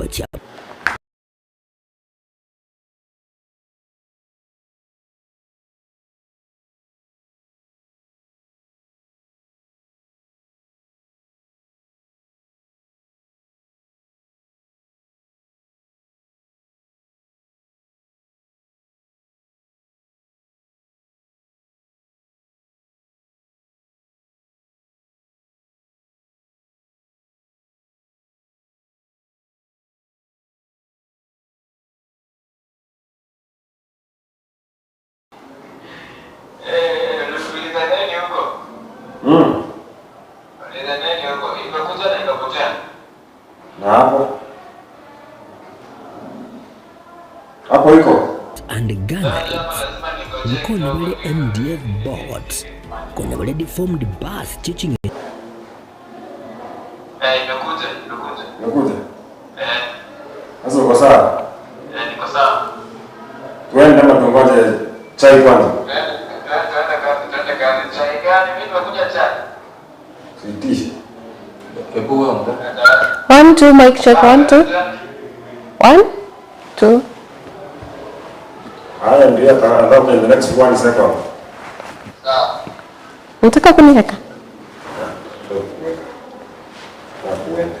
chinyomba chiabo. Na hapo hapo iko and Ghanites nkona bale MDF boards kona bale deformed bus teaching Imekuja? Sasa uko sawa? Tuende ama tungoje chai kwanza? Tuitishe. Hebu wewe ongea. One, two, mic check. One, two. One, two. Haya ndio atatoka in the next one second. Nataka kuniweka. Ndio kuweka. Na kuenda.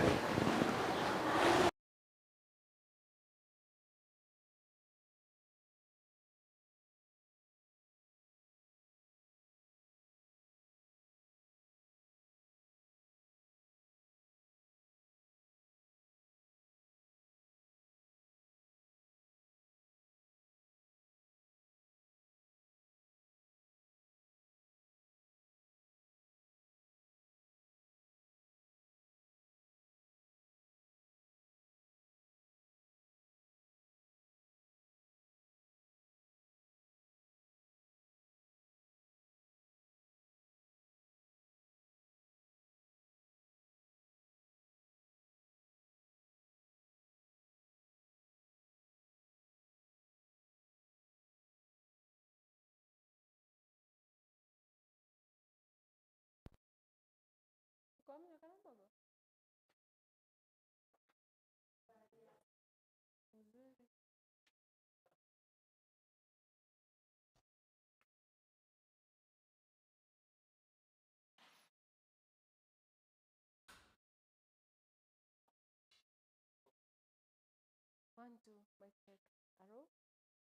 One, two, mic check. Aro?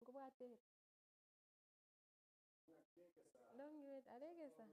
Nkobwate. Ndongire aregesa.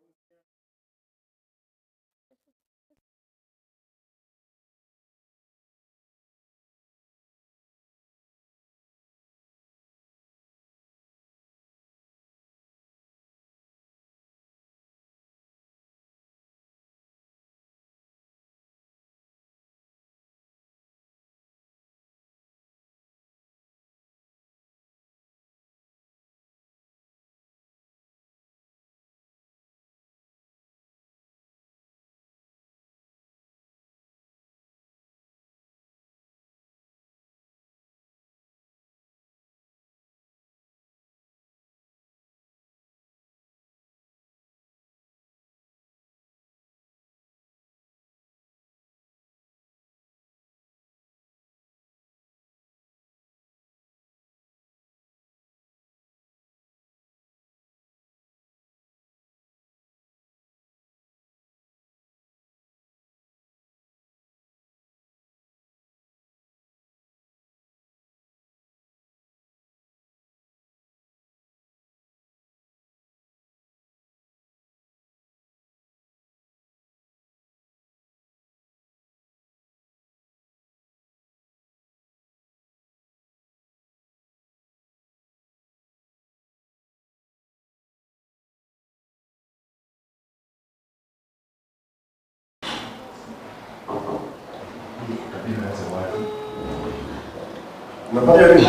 Umepata hiyo link?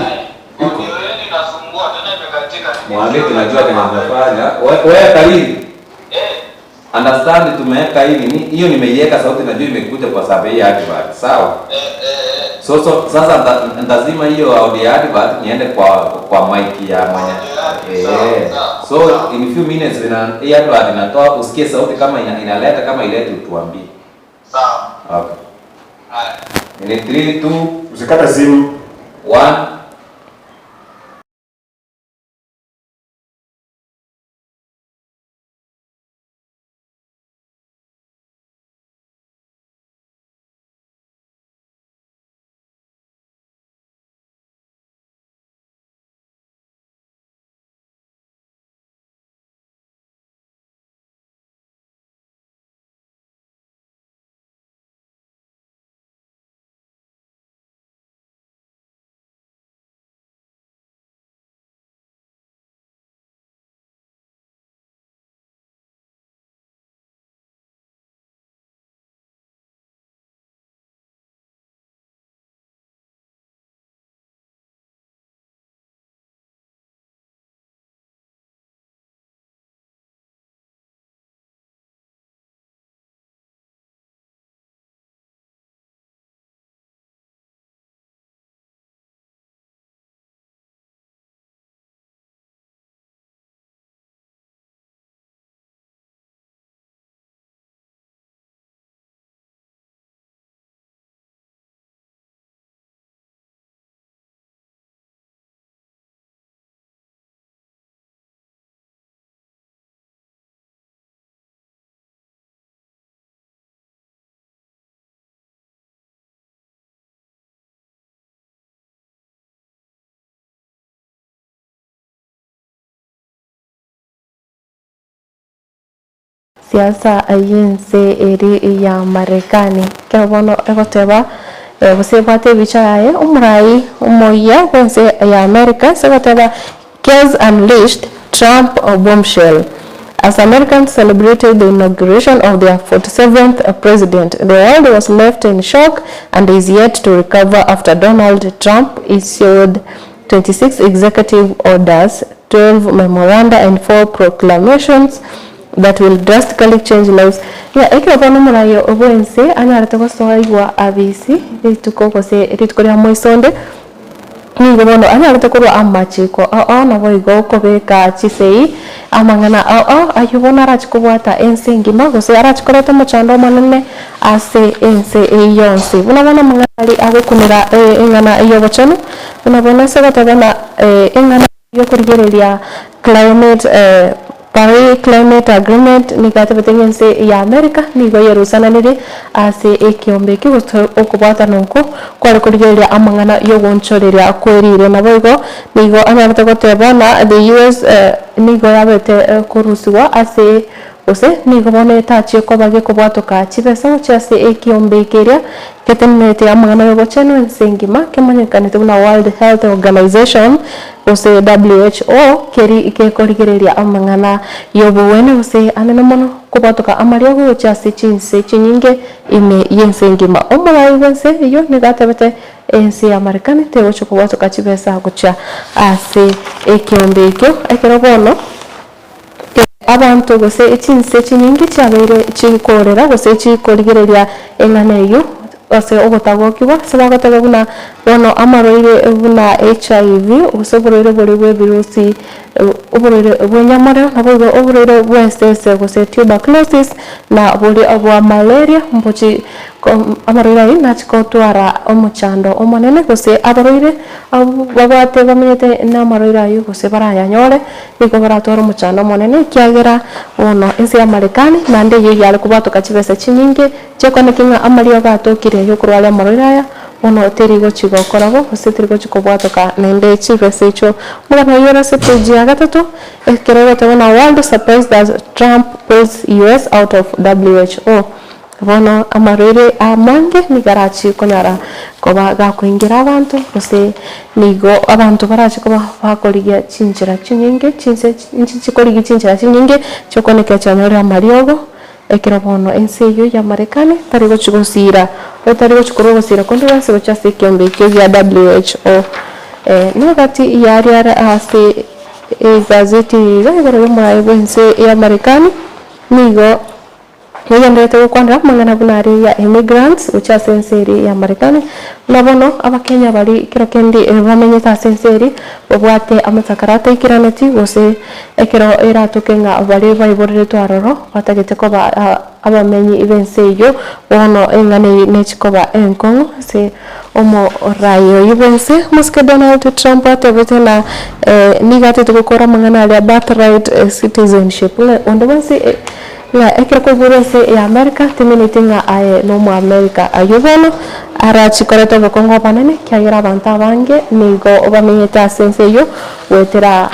Mwambie tunajua kenye tunafanya. We- Wewe Khalil. Understand tumeweka hivi ni hiyo nimeiweka sauti najua imekuja kwa sababu hii advert. Sawa? So, so sasa nta- ntazima hiyo audio ya advert niende kwa kwa mic ya mwenye. Eh. So in few minutes ina hii advert inatoa usikie sauti kama ina, inaleta kama ilete utuambie. Okay. In 3 2 Usikate simu. 1. Siasa y'ense eri ya Marekani. Ekero bono egoteba gose ebwate ebicha yaye omorai omoyia bw'ense ya America ase egoteba Chaos Unleashed, Trump Bombshell As Americans celebrated the inauguration of their 47th president, the world was left in shock and is yet to recover after Donald Trump issued 26 executive orders, 12 memoranda and 4 proclamations that will drastically change lives. Ng'a ekero bono omoraia bw'ense anyarete gosoigwa abisi rituko gose rituko ria moisonde, nigo bono anyarete korwa amachiko ao naboigo kobeka chisei amang'ana ao ayio bono arache kobwata ense engima gose arache koreta omochando omonene ase ense eyio yonsi. Buna bono amang'ana aria agokunera eng'ana y'obochenu, buna bono ase goteba ng'a eng'ana y'okorigereria climate Paris Climate Agreement nigo atebete ng'a ense ya America nigo yerusananire ase ekiombe ekio gose okobwatana okwo kware korigereria amang'ana y'ogoonchoreria kwerire. Naboigo nigo anyarete goteba ng'a the US nigo yabete korusigwa ase Gose nigo bono etachie koba gekobwatoka chibesa gochia ase ekiombe keria getenenerete amang'ana y'obochenu ense engima kemanyekanete buna World Health Organization gose WHO keri gekorigereria amang'ana y'obogwenia gose anene mono kobwatoka amariogo gochia ase chinse chinyinge ime y'ense engima. Omorai bw'ense eyio nigo atebete ense ya Marekani tegochia kobwatoka chibesa gochia ase ekiombe ekio ekero bono Abanto gose chinse chinyinge chiabeire chikorera gose chikorigereria eng'ana eyio ase ogotagokigwa, ase bagoteba buna bono amarwaire buna HIV, gose oborwaire boria bw'ebirusi, oborwaire bw'enyamoreo, naboigo oborwaire bw'esese gose tuberculosis, na boria bwa malaria mbochi amarwaire ayio nachi kotwara omochando omonene gose abarwaire abwo babwate bamenyete namarwaire ayio gose barayanyore. Nigo baratware omochando omonene, ekiagera bono ense ya Marekani naende eyio yare kobwatoka chibesa chinyinge chi'okonekia ng'a amariogo atokire y'okorwaria amarwaire aya, bono teri gochi gokora bo, gose teri gochi kobwatoka naende chibesa echio. Omogano oyio ore ase page ya gatato, ekero egoteba ng'a World surprised as Trump pulls US out of WHO. Bono amarwaire amange nigo arachie konyara koba gakoingira abanto, gose nigo abanto barache koba bakorigia chinchera chinyinge, chinse nchichikorigia chinchera chinyinge chi'okoonekera chianyorire amariogo, ekero bono ense eyio ya Marekani tari gochia gosiira, otari gochia korwa ogosiira konde gwensi gochia ase ekiombe ekio gia WHO. Negati yaria are ase egazeti eye iga igoro y'omoraia bw'ense ya Marekani, nigo. Negendererete gokwanera amang'ana buna aria ya immigrants gochia ase ense eria ya Marekani, buna bono abakenya baria kero kende bamenyete ase ense eria babwate amatakara ataikiraneti gose ekero eratoke ng'a baria baiboreretwe aroro batagete koba abamenyi b'ense eyio bono eng'ana eyio nechikoba enkong'u ase omorai oyio bw'ense omosike Donald Trump atebete ng'a nigo atete gokora amang'ana aria birthright citizenship ng'a onde bwensi Ng'a ekero kwaigure ense ya Amerika, timineti ng'a aye n'Omoamerika. Ayio bono arachikorete obokong'u obonene, ekiagera abanto abange nigo bamenyete ase ense eyio goetera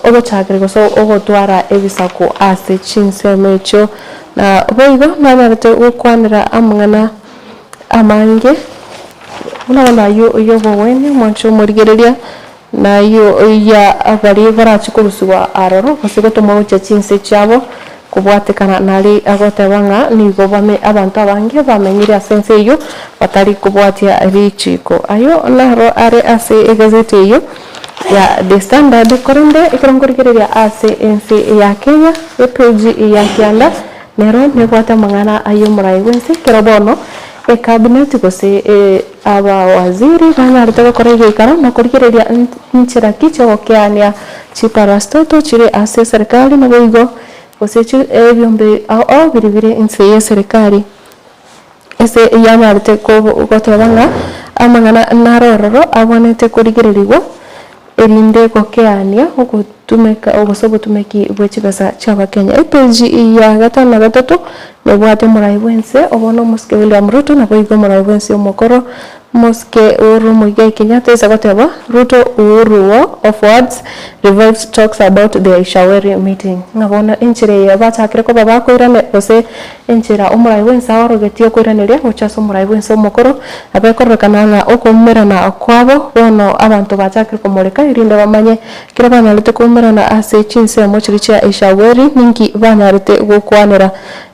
ogochakera gose ogotwara ebisaku ase chinsemo echio. Na boigo nanyarete gokwanera amang'ana amange buna bono ayio y'obogwenia, omwancho omorigereria. Na ayio ya baria barache korusigwa aroro, gose gotomwa gochia chinse chiabo, kobwatekana naria agoteba ng'a nigo bame abanto abange bamenyire ase ense eyio batari kobwatia richiiko. Ayio naro are ase egazeti eyio ya The Standard, korende ekero nkorigereria ase ense ya Kenya, epeji ya kianda nero nebwate amang'ana ay'omorai bw'ense, ekero bono ecabinet gose Abawaziri banyarete gokora egeikaro na korigereria nchera ki chi'ogokeania chiparastoto chire ase eserekari naboigo gose ebiombe ao ao biri bire inse y'eserekari. Ase yanyarete goteba ng'a amang'ana naro ororo abwenerete korigererigwa erinde gokeania ogotumeka gose obotumeki bwe chibesa chi'Abakenya. Epeji ya gatano na gatato nebwate omorai bw'ense obo nomosike William Ruto naboigo omorai bw'ense omokoro omosike Uhuru Muigai Kenyatta ase goteba Ruto Uhuru war of words revives talks about the Ishaweri meeting. Ng'a bono enchera eye bachakire koba bakoirane gose Enchera omorai bw'ense aorogetie okoiraneria gochia ase omorai bw'ense omokoro, nabo ekororekana ng'a okoumerana kwabo bono abanto bachakire komoreka, erinde bamanye ekero banyarete koumerana ase chinsemo chiria chia Eshaweri ninki banyarete gokwanera.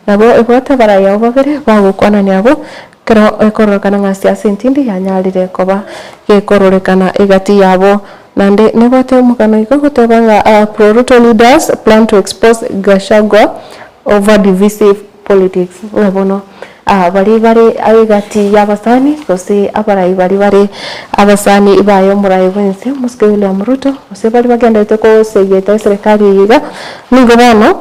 Nabo ebwate abarai abwo babere bagokwanania abwo, ekero ekororekana ng'a siasa entindi yanyarire koba gekororekana egati yabo. Naende nebwate omogano iga ogoteba ng'a Pro-Ruto leaders plan to expose Gachagua Over divisive politics, ng'a bono baria bare egati y'abasani gose abarai baria bare abasani baye omorai bwense omosike William Ruto gose baria bagenderete kosegeta eserekari eye iga, nigo bono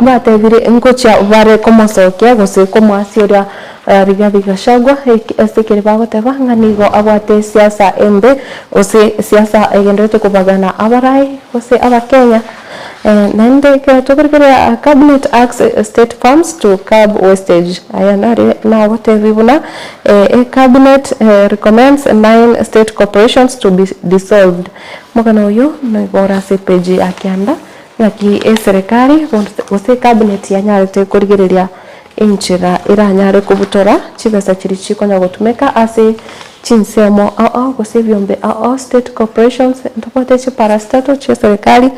batebire ngochia bare komosokia gose komoasia oria Rigathi Gachagua ase ekeri bagoteba ng'a nigo abwate esiasa embe gose esiasa egendererete kobagana abarai gose abakenya. Naende ekero tokorigereria Cabinet asks state firms to curb wastage, aya nare nagotebia buna Cabinet recommends 9 state corporations to be dissolved. Omogano oyio nigo ore ase epeji ya kianda ng'aki eserekari gose ecabinet yanyarete korigereria Enchera eranyare kobutora chibesa chiria chikonya gotumeka ase chinsemo ao ao gose ebiombe ao ao, state corporations, ntobwate chiparastatal chia eserekari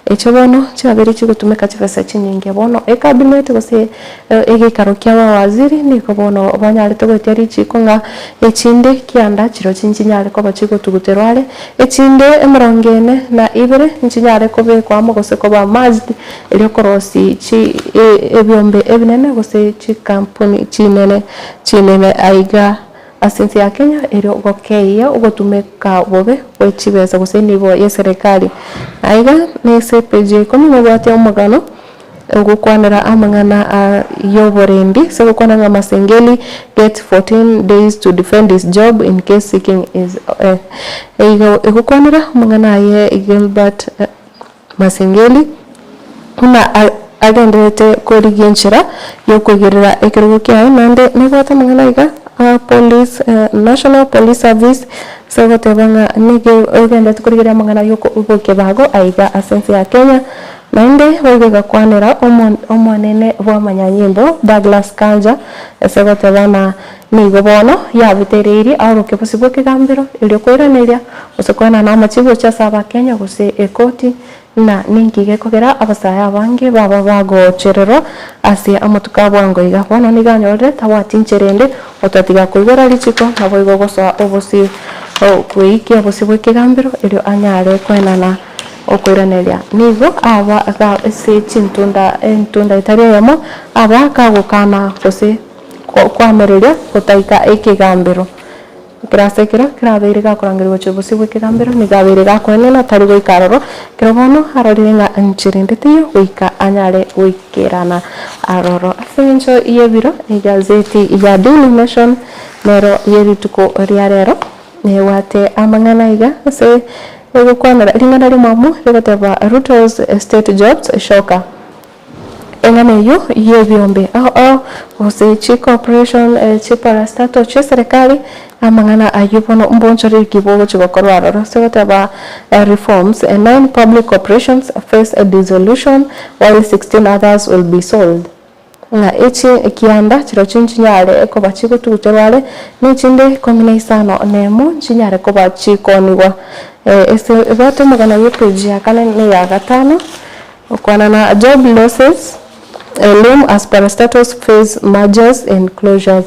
echio bono chiabeire chigotumeka chibesa chinyinge. Bono ecabinet gose egeikaro kia abawaziri nigo bono banyarete goetia richiko ng'a echinde kianda chirochio nchinyare koba chigotuguterwa are, echinde emerongo ene na ibere nchinyare kobekwa amo gose koba merged. Erio korosia chi ebiombe ebinene gose chikampuni chinene chinene aiga ase ense ya Kenya erio gokeyia ogotumeka bobe gwe chibesa gose enibo ye serikali. Aiga nese epeji ya ikomi nobwate omogano ogokwanera amang'ana a yoborendi ase ogokwana ng'a Masengeli gets 14 days to defend his job in case seeking his igo egokwanera amang'ana aye Gilbert Masengeli, buna agendererete korigia enchera y'okoigerera ekerogo kiaye, naende nebwate amang'ana iga a police National Police Service ase ogoteba ng'a nigo egendererete korigereria amang'ana y'obokebago aiga ase ense ya Kenya, naende boigo egakwanera omonene bw'amanyanyimbo Douglas Kanja ase ogoteba ng'a nigo bono yabutereirie aoroke bosio bw'ekegambero erio koiraneria Gose koenana amachibu gochia ase Abakenya gose ekoti, na ninki gekogera abasae abange baba bagochererwa ase amatuko a bwango iga? Bono nigo anyorire tabwati nchera ende otatiga koigwera richiko, naboigo gosoa obosio gweikia obosio bw'ekegambero erio anyare koenana. Okoiraneria, Nigo aba ga ase chintunda entunda etari eyemo, aba kagokana gose koamereria gotaika ekegambero. Ekero ase ekero kerabeire gakorangerigwa gochia bosio bw'ekegambero, nigo abeire gakoenena tari goika aroro, ekero bono arorire ng'a nchera ende teiyo goika anyare goikerana aroro. Ase eng'encho y'ebiro, egazeti ya Daily Nation nero ye rituko ria rero nebwate amang'ana iga ase egokwanera ring'ana rimwamu rigoteba Ruto's state jobs shocker. Eng'ana eyio y'ebiombe ao ao, gose chicorporation, chiparastatal chi'eserekari, amang'ana ayio bono mbonchorereki bogochia gokorwa aroro. Ase goteba reforms, nine public corporations face dissolution while 16 others will be sold. Ng'a echi ekianda chirochio nchinyare koba chigotuguterwa are, na echinde ikomi na isano nemo nchinyare koba chikonigwa. Ase ebwate omogano bw'epeji ya kane na eya gatano. Gokwana na job losses, loom as parastatals face mergers and closures.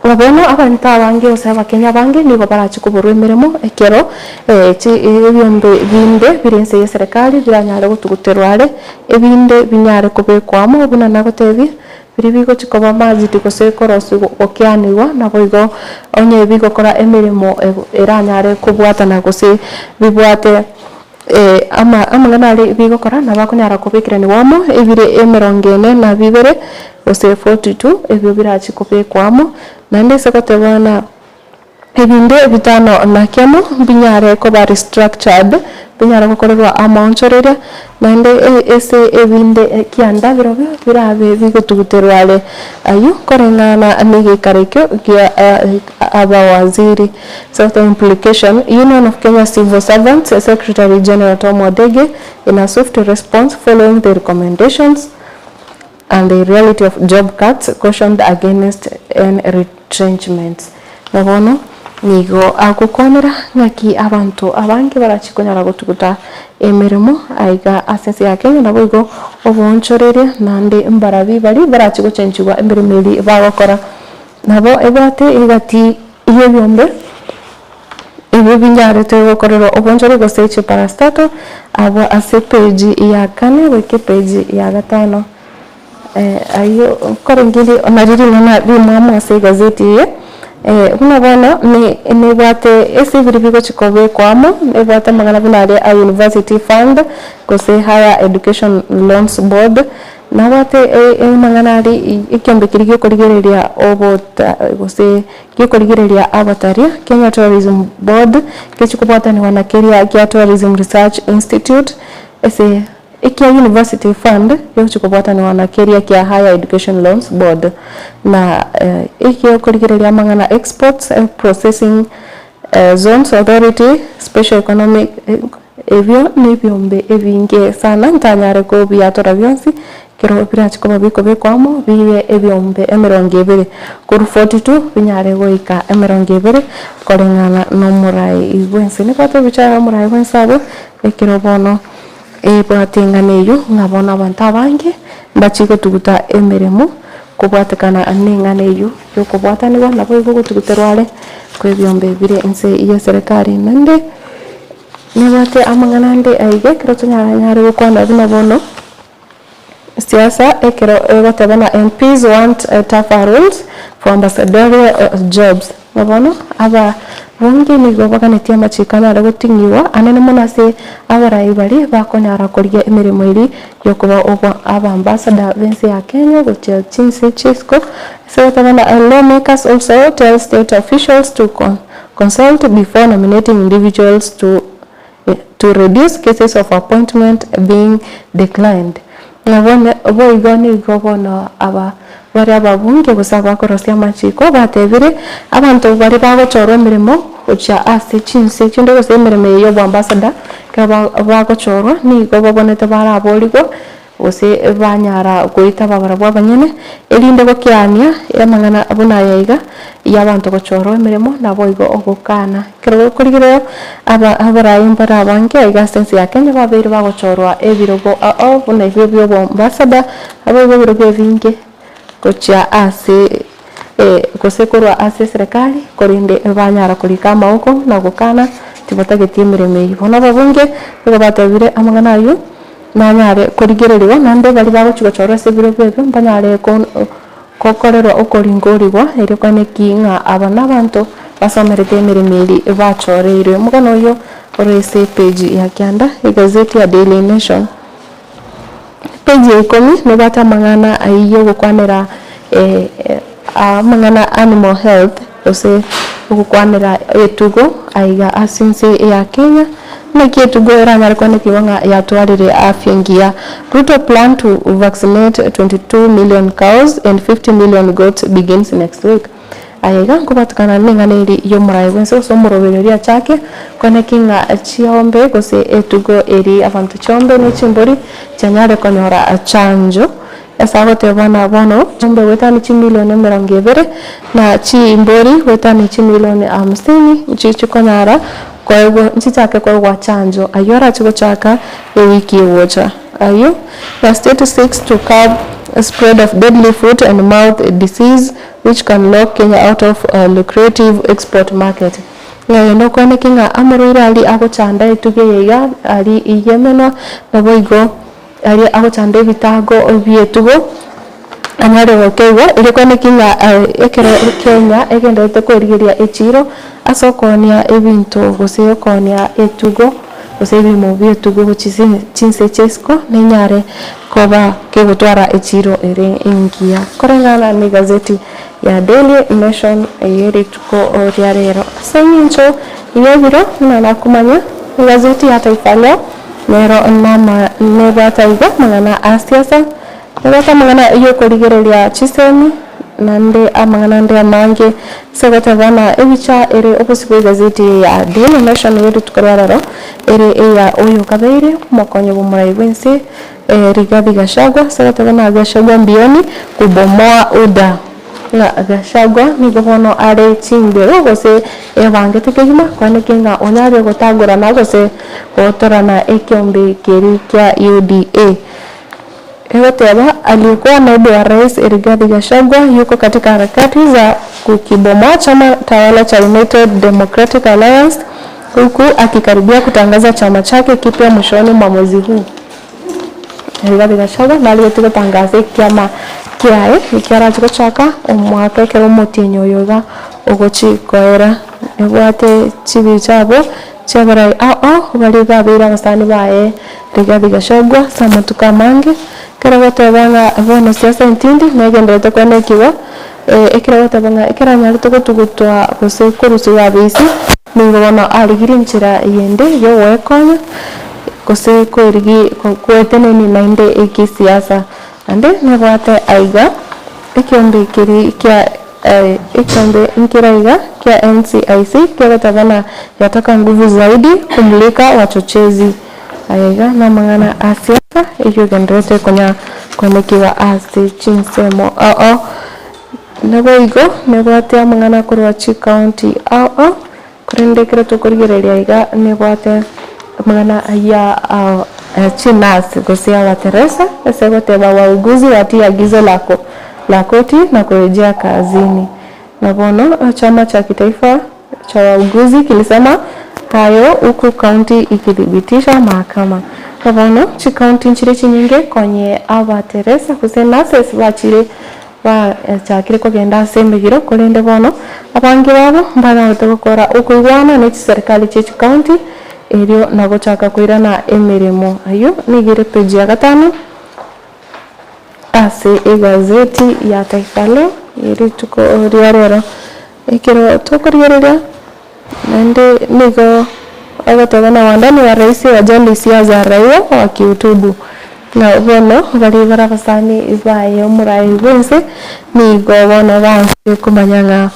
Ng'a bono abanto abange gose abakenya abange nigo barache koborwa emeremo ekero ebiombe binde bire inse y'eserekari biranyare gotuguterwa are, ebinde binyare kobekwa amo buna nagotebia, biria bigochi koba merged gose korosiwa gokianigwa naboigo onye bigokora emeremo eranyare kobwatana gose bibwate Amang'ana aria bigokora nabo akonyara kobekeranigwa amo, ebire emerongo ene na bibere, gose 42, ebio birache kobekwa amo, naende ase goteba ng'a ebinde bitano na kiamo mbinyare koba restructured, binyare gokorerwa amaonchoreria, naende ase ebinde kianda birobio birabe bigotuguterwa are aywo koreng'ana na egeikaro ekio gia abawaziri. South Implication, Union of Kenya Civil Servants Secretary General Tom Odege in a swift response following the recommendations and the reality of job cuts cautioned against any retrenchments. Na bono nigo agokwanera ng'aki abanto abange barachie konyara gotuguta emeremo aiga ase ense ya Kenya naboigo oboonchoreria naende mbarabi baria barachie gochenchigwa emeremo eria bagokora. Nabo ebwate egati y'ebiombe ebio binyarete gokorerwa obonchori gose chiparastato abwo ase epeji ya kane goika epeji ya gatano. Ayio nkorengereria nario ring'ana rimwamu ase egazeti eye, buna bono nebwate ase ebiri bigochi kobekwa amo, nebwate amang'ana buna aria a University Fund, gose Higher Education Loans Board, Nabwate amang'ana aria ekiombe keria giokorigereria obota gose giokorigereria abataria, Kenya Tourism Board, gechi kobwatanigwa na keria gia Tourism Research Institute, ase ekia University Fund gegochi kobwatanigwa na keria kia Higher Education Loans Board, na egiokorigereria amang'ana Exports Processing Zones Authority, Special Economic. Ebio nebiombe ebinge sana ntanyare kobiatora bionsi, ekero birache koba bikobekwa amo bibe ebiombe emerongo ebere, korwa 42 binyare goika emerongo ebere koreng'ana nomorai bwense. Nibwate ebicha ya omorai bwense abwo, ekero bono ebwate eng'ana eyio ng'a bono abanto abange mbachie gotuguta emeremo kobwatekana neng'ana eyio yokobwatanigwa naboigo gotuguterwa are kwebiombe bire inse yeserekari naende. Nibwate amang'ana ande aiga ekero tonyaranyare gokwana buna bono, siasa ekero egoteba ng'a MPs want tougher rules for ambassadorial jobs. Ng'a bono aba bunge nigo baganetie amachiko anyare goting'igwa anene mono ase abarai baria bakonyara korigia emeremo eria yokoba obwa aba ambassador b'ense ya Kenya gochia chinse chia isiko. Ase goteba ng'a lawmakers also tell state officials to Consult before nominating individuals to to reduce cases of appointment being declined. Ng'a bono boigo nigo bono aba bare ababunge gose abakorosia amachiko batebire abanto baria bagochorwa emeremo gochia ase chinse chinde gose emeremo eye ya oboambassador ekero ba bagochorwa nigo babonete baraborigwe gose banyara goitaba barabwo abanyene, erinde gokeania amang'ana buna aya iga, y'abanto gochorwa emeremo, naboigo ogokana. Ekero gokorigereria aba abarai mbare abange aiga ase ense ya Kenya babeire bagochorwa ebirogo ao buna ebio bia oboambassador, naboigo ebirogo ebinge gochia ase gose korwa ase eserekari, korende banyara korika amaboko na gokana. tibatageti emeremo eyio. Bono ababunge nigo batebire amang'ana ayio nanyare korigererigwa naende baria bagochia gochorwa ase ebirogo ebio mbanyare gokorerwa okoringorigwa erio kwane ki ng'a aba nabanto basomerete emeremo eria bachoreirwe. Omogano oyio ore ase epage ya kianda egazeti ya Daily Nation. Epeji ya ikomi nebwate amang'ana ayio ogokwanera amang'ana animal health gose ogokwanera etugo aiga ase ense ya Kenya, naki etugo eranyare koanekigwa ng'a yatwarire afya engiya. Ruto plan to vaccinate 22 million cows and 50 million goats begins next week. Aye iga nkobatukana neng'ana eri y'omoraai bw'ense gose omoroberi oria achake, koneki ng'a chiombe gose etugo eri abanto chiombe ne chimbori chianyare konyora chanjo. Ase agoteba buna bono chiombe goetania chimilion emerongo ebere na chimbori goetania chimilion hamsini nchi chikonyara koegwa nchichake koegwa chanjo. Ayio arache gochaka ewiki egocha. Ayio the state seeks to curb spread of deadly foot and mouth disease which can lock Kenya out of lucrative export market. Ng'a genda okwaneke ng'a amarwaire aria agochanda etugo eye iga aria iyemenwa, naboigo aria agochanda ebitago bi'etugo anyare gokeigwa, erio kwaneki ng'a ekero Kenya egendererete kwerigeria echiiro ase okoonia ebinto gose okoonia etugo gose ebimo bi'etugo gochia chinse chia isiko nenyare koba kegotwara echiiro ere engiya. Koreng'ana negazeti ya Daily Nation eye rituko ria rero. Ase eng'encho y'ebiro buna nakomanya, egazeti ya Taifa Leo nero nama nebwate igo amang'ana a siasa, nebwate amang'ana y'okorigereria chisemi, naende amang'ana ande amange ase goteba buna ebicha ere obosio bw'egazeti eye ya Daily Nation ye rituko ria rero ere eya oyokabeire omokonyi bw'omorai bw'ense Rigathi Gachagua ase goteba ng'a Gachagua mbioni kubomoa UDA. Ng'a Gachagua nigo bono are chimbero gose ebangete kegima koenekia ng'a onyare gotagorana gose gotorana ekeombe keria kia UDA. Egoteba aliyekuwa naibu wa rais Rigathi Gachagua yuko katika harakati za kukibomoa chama tawala cha United Democratic Alliance huku akikaribia kutangaza chama chake kipya mwishoni mwa mwezi huu. Rigathi Gachagua narigetie gotangasa ekiama kiaye ekio arache gochaka omwaka ekero omotienyi oyo iga ogochi koera. Ebwate chibicha abwo chiabarai ao ao baria babeire abasani baye Rigathi Gachagua ase amatuko amange, ekero ogoteba ng'a bono siasa entindi negendererete koenekigwa, ekero ogoteba ng'a ekero anyarete gotugutwa gose korusigwa abisi, nigo bono arigirie enchera eyende yogoekonya gose koerigi goetenenia naende ekesiasa. Naende nabwate aiga ekeombe keria kia Ekeombe nkere iga kia NCIC kegoteba na yataka nguvu zaidi kumulika wachochezi. Aya iga namang'ana a siasa eyio egendererete konya koenekiwa ase chinsemo ao ao. Naboigo nebwate amang'ana korwa chicounty ao ao Korende ekero tokorigereria iga nebwate amang'ana ayia chinurse gose abateresa ase goteba wauguzi watii agizo la koti na kurejea kazini. Na bono chama cha kitaifa cha wauguzi kilisema hayo huku county ikithibitisha mahakama. Na bono chicounty nchire chinyinge konye abateresa gose nurses bachire Bachakire kogenda ase emegiro, korende bono abange babo mbanyarete gokora okoigwana ne chiserikali chie chicounty, erio na gochaka koirana emeremo. Ayio nigo ere page ya gatano ase egazeti ya Taifa Leo ye rituko ria rero. Ekero tokorigereria naende nigo ogoteba ng'a wandani wa rais wajali hisia za raia wakihutubu. Ng'a bono baria bare abasani baye omorai bw'ense nigo bono baanchire komanya ng'a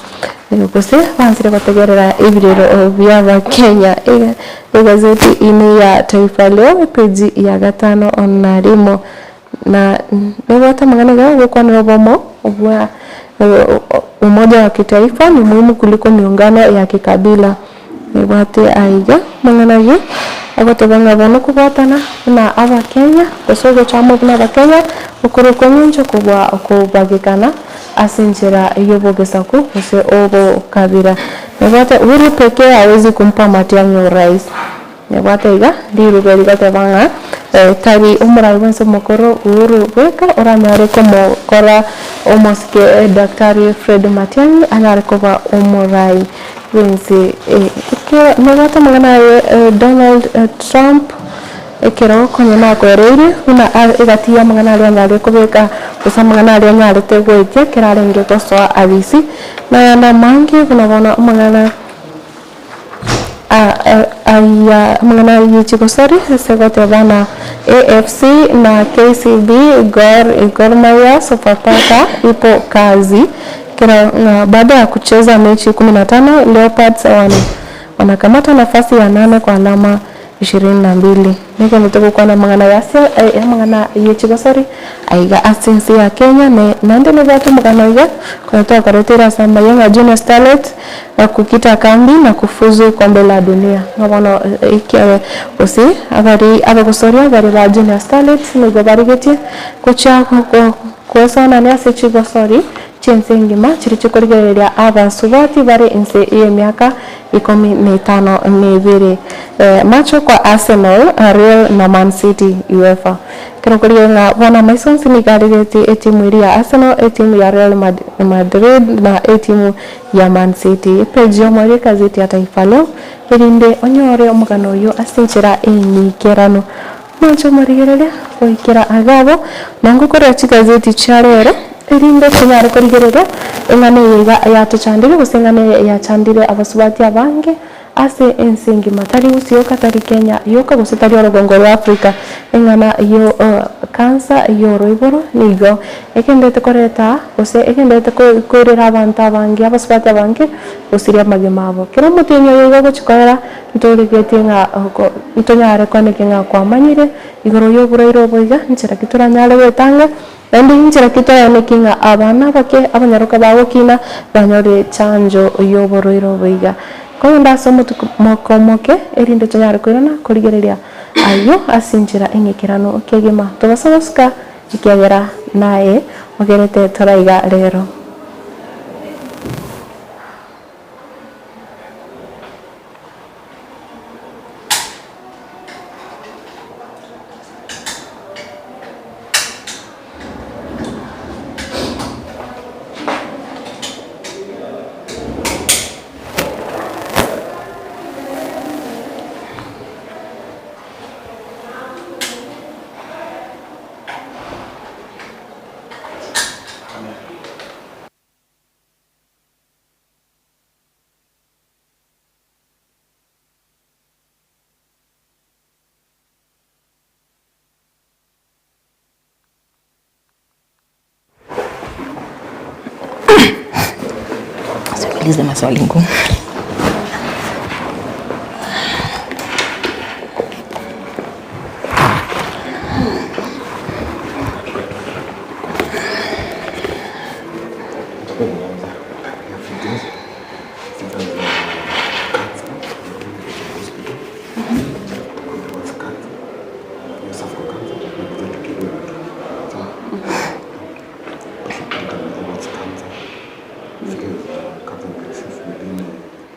gose baanchire gotegerera ebirero bi'Abakenya. Egazeti ime ya Taifa Leo epage ya gatano na rimo. Na nebwate amang'ana iga gokwanera obomo bwa umoja wa kitaifa ni muhimu kuliko miungano ya kikabila. Nebwate aiga amang'ana ayio agoteba ng'a bono kobwatana buna Abakenya gose ogocha amo buna Abakenya okore okweng'encho kobua okobagekana ase enchera y'obogesaku gose obokabira. Nebwate Uhuru pekee hawezi kumpa Matiang'i urais. Nebwate iga riruga rigoteba ng'a tari omorai bwensi omokoro Uhuru bweka oranyare komokora omosike Daktari Fred Matiang'i anyare koba omorai bwensi. Nebwate amang'ana aye Donald Trump ekero konya nakoereirie buna egati y'amang'ana aria anyarire kobeka gose amang'ana aria anyarete goetia ekero arenge gosoa abisi, nayande amange buna bono amang'ana Aya amang'ana ayio chigosori ase goteba na AFC na KCB, Gor, Gor Mahia, Sofapaka ipo kazi kero ng'a baada ya kucheza mechi 15 Leopards wanakamata nafasi ya nane kwa alama 22. Nigo togokwana amang'ana ya amang'ana ye chigosori aiga ase ense ya Kenya ne naende nobwate omogano iga konya twakoreteire ase amaiga ng'a Junior Starlet kukita kambi na kufuzu kombe la dunia. Ng'a bono gose abari abagosoria baria ba Junior Starlets nigo barigetie gochia goesoanania ase chigosori chi'ense engima chiria chikorigereria abasubati bare inse y'emiaka Ikomi na etano na ebere. Macho kwa Arsenal, Real na Man City UEFA. Ekero okorigereria ng'a bono amaiso onsi nigo arigetie etimu eria ya Arsenal, etimu ya Real Madrid na etimu ya Man City. Epeji yomo y'egazeti ya Taifa Leo erinde onyore omogano oyio ase enchera enyikeranu. Mwanche omorigereria goikera agabo, na ngokorera chigazeti chia rero, erinde tonyare korigereria eng'ana eye iga yatochandire, gose eng'ana eye yachandire abasubati abange ase ense engima, tari Gusii yoka, tari Kenya yoka, gose tari orogongo rwa Africa. Eng'ana yo cancer y'oroiboro nigo egenderete koreta gose egenderete koirera abanto abange, abasubati abange gosiria amagima abo. Kera omotienyi oyo iga ogochia koera. Ntorigetie ng'a ntonyare koenekia ng'a kwamanyire igoro y'oborwaire obo iga, nchera ki toranyare gwetanga, naende inchera ki toraenekie ng'a abana abake abanyaroka bagokina banyore chanjo y'oborwaire obo iga. Kogenda ase omotuko omoke erinde tonyare koirana korigereria ayio ase enchera eng'ekeranu kegima. Tobasa gosuka ekiagera naye ogerete toraiga rero. Usiulize maswali ngumu.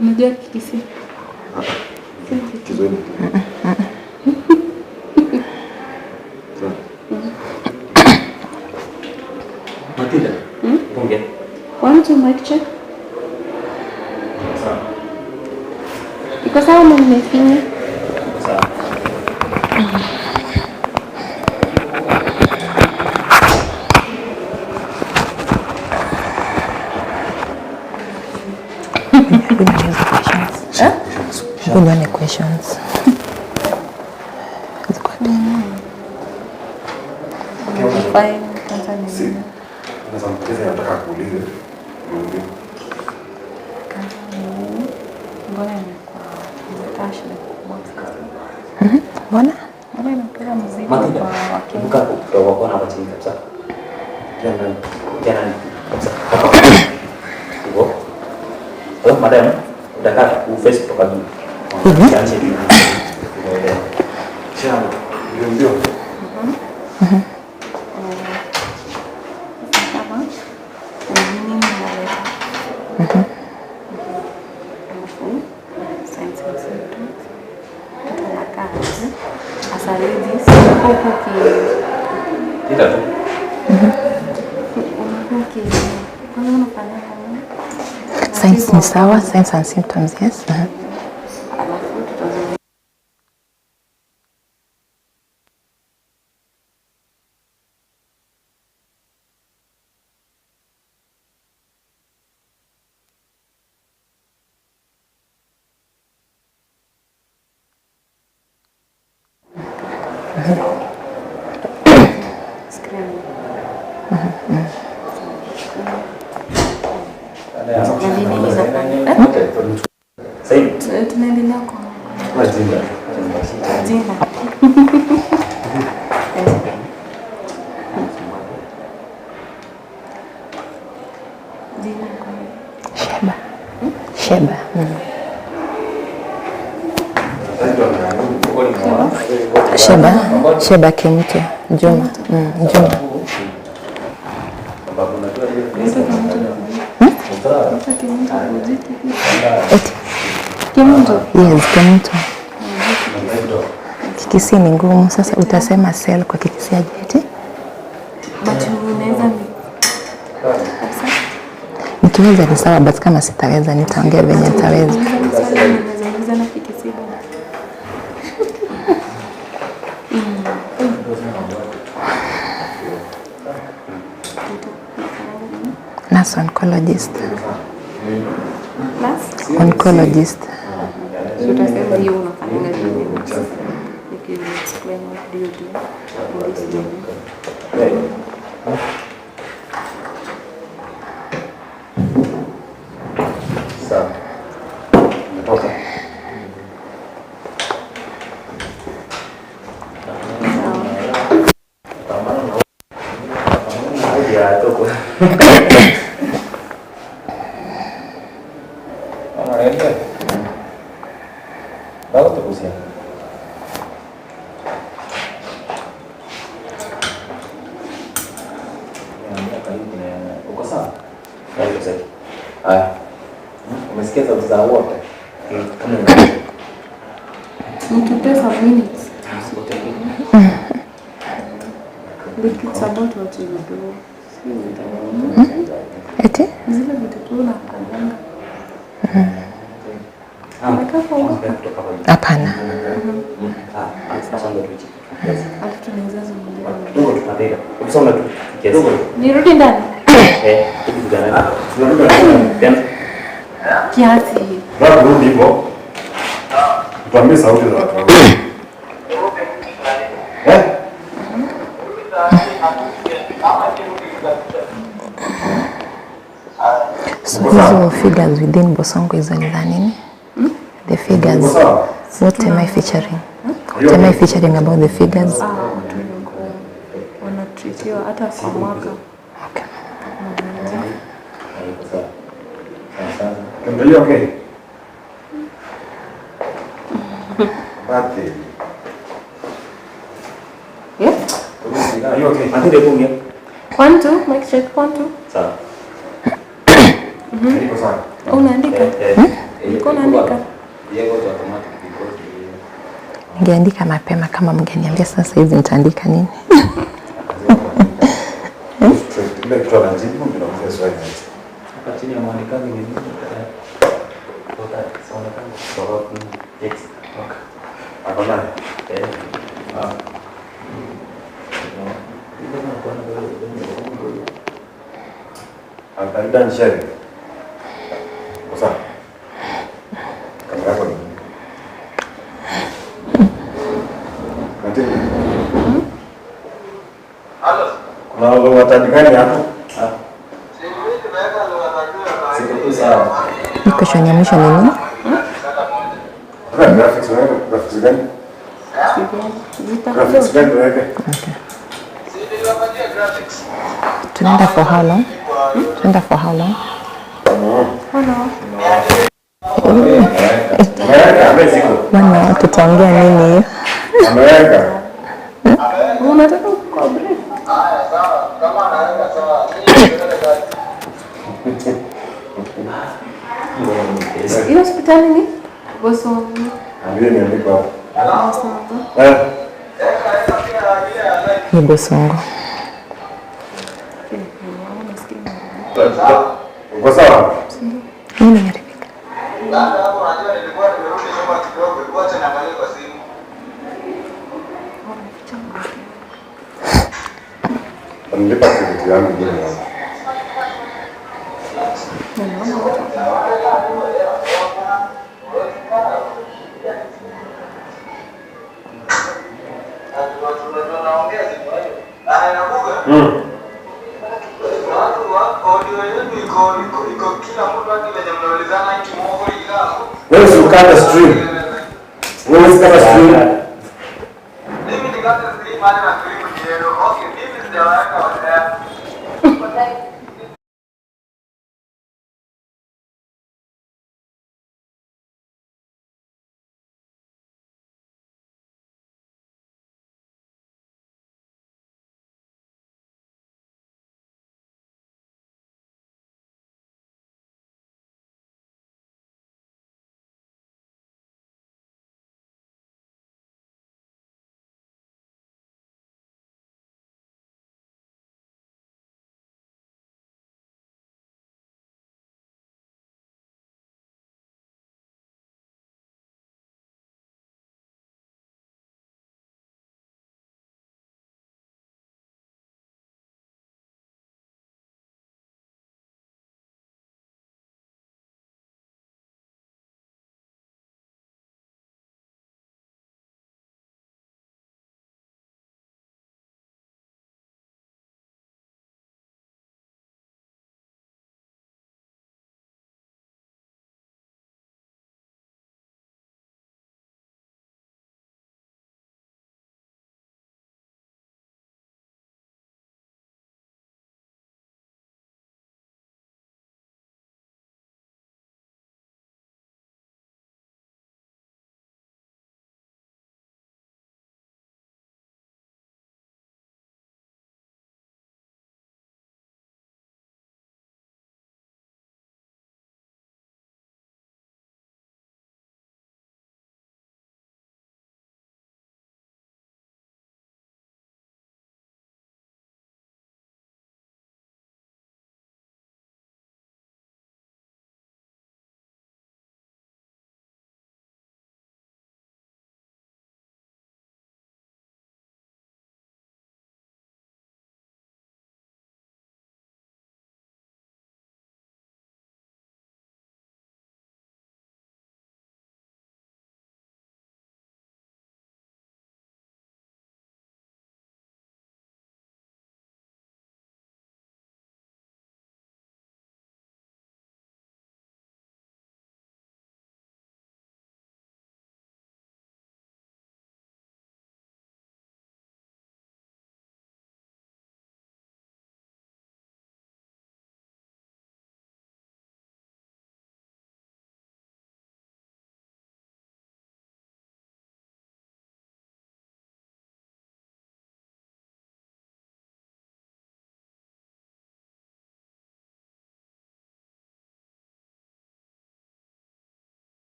Unajua Kikisii? Matilda, bunge. One, two, mic check. Iko sawa ama nimefinya? Sawa. Hebu nione hizo questions. Hebu nione questions. Ziko wapi? Si. Sasa mkeza nataka kuulize. Niambie. Mbona imekuwa imekaa shida kubwa? Mbona? Mbona imekuwa mzigo Matilda, kwa Wakenya? ibuka kutoka kwa kona hapa chini kabisa. Tena ndani kabisa. Hivyo. Alafu madam, utakaa uface kutoka juu. Usianze juu. Unaelewa. Chana. Ndio ndio. Kama ni nini inaleta? Signs ni sawa, signs and symptoms, yes. Tunaendelea kwa jina. Jina kwa Sheba. Sheba. Sheba. Sheba Kimto. Juma. Juma. Eti. Kimto. Yes, Kimto. Kikisii ni ngumu. Sasa utasema cell kwa Kikisii aje eti? But unaweza ni Nikiweza ni sawa, but kama sitaweza nitaongea venye nitaweza. unaweza uliza na Kikisii bana. Nurse oncologist. Nurse? Oncologist. So utasema hiyo unafanyanga nini? You can explain what do you do in this job. Sawa. Umetoka. Uko sawa? Haya. Umesikia sauti za wote? Mtupe some minutes. Like it's about what you do. Si Eti? zile vitu tu unafanyanga. Unakaa kuogopa. Hapana. Alafu tunaweza zungumzia. Nirudi ndani kiasi. Tunataka kurudi hivyo. Tuambie sauti za watu wawili. Eh? So hizo figures within Bosongo hizo ni za nini? The Uko figures. sawa? What am I featuring? What am I featuring about the figures? Ah, watu wenye wako wanatreatiwa hata kwa mwaka. Okay. Tuendelee, okay? Bate. Yeah? Are you okay? One, two, mic check, one, two. Niko sawa. Unaandika? Ulikuwa unaandika? Ningeandika mapema kama mngeniambia sasa hivi nitaandika nini. Straight. Ile kitu anajibu ndio nauliza swali next. Ako naye. Are you done sharing? Uko sawa? Kamera yako ni Matilda. Kuna watani gani hapo? Hii question ya mwisho ni nini? Nataka graphics unaweka graphics gani? Zitakuja. Graphics gani unaweka? Okay. Tunaenda for how long? Tunaenda for how long? One hour. Ameweka, ameweka. One hour tutaongea nini hiyo? Ameweka. Unataka kwa break? Hiyo hospitali ni Bosongo. Ndio imeandikwa hapo. Eh, Ni Bosongo. uko sawa? Nini imeharibika? Wanilipa credit yangu mimi yangu. Wewe si ukata stream. Wewe si kata stream.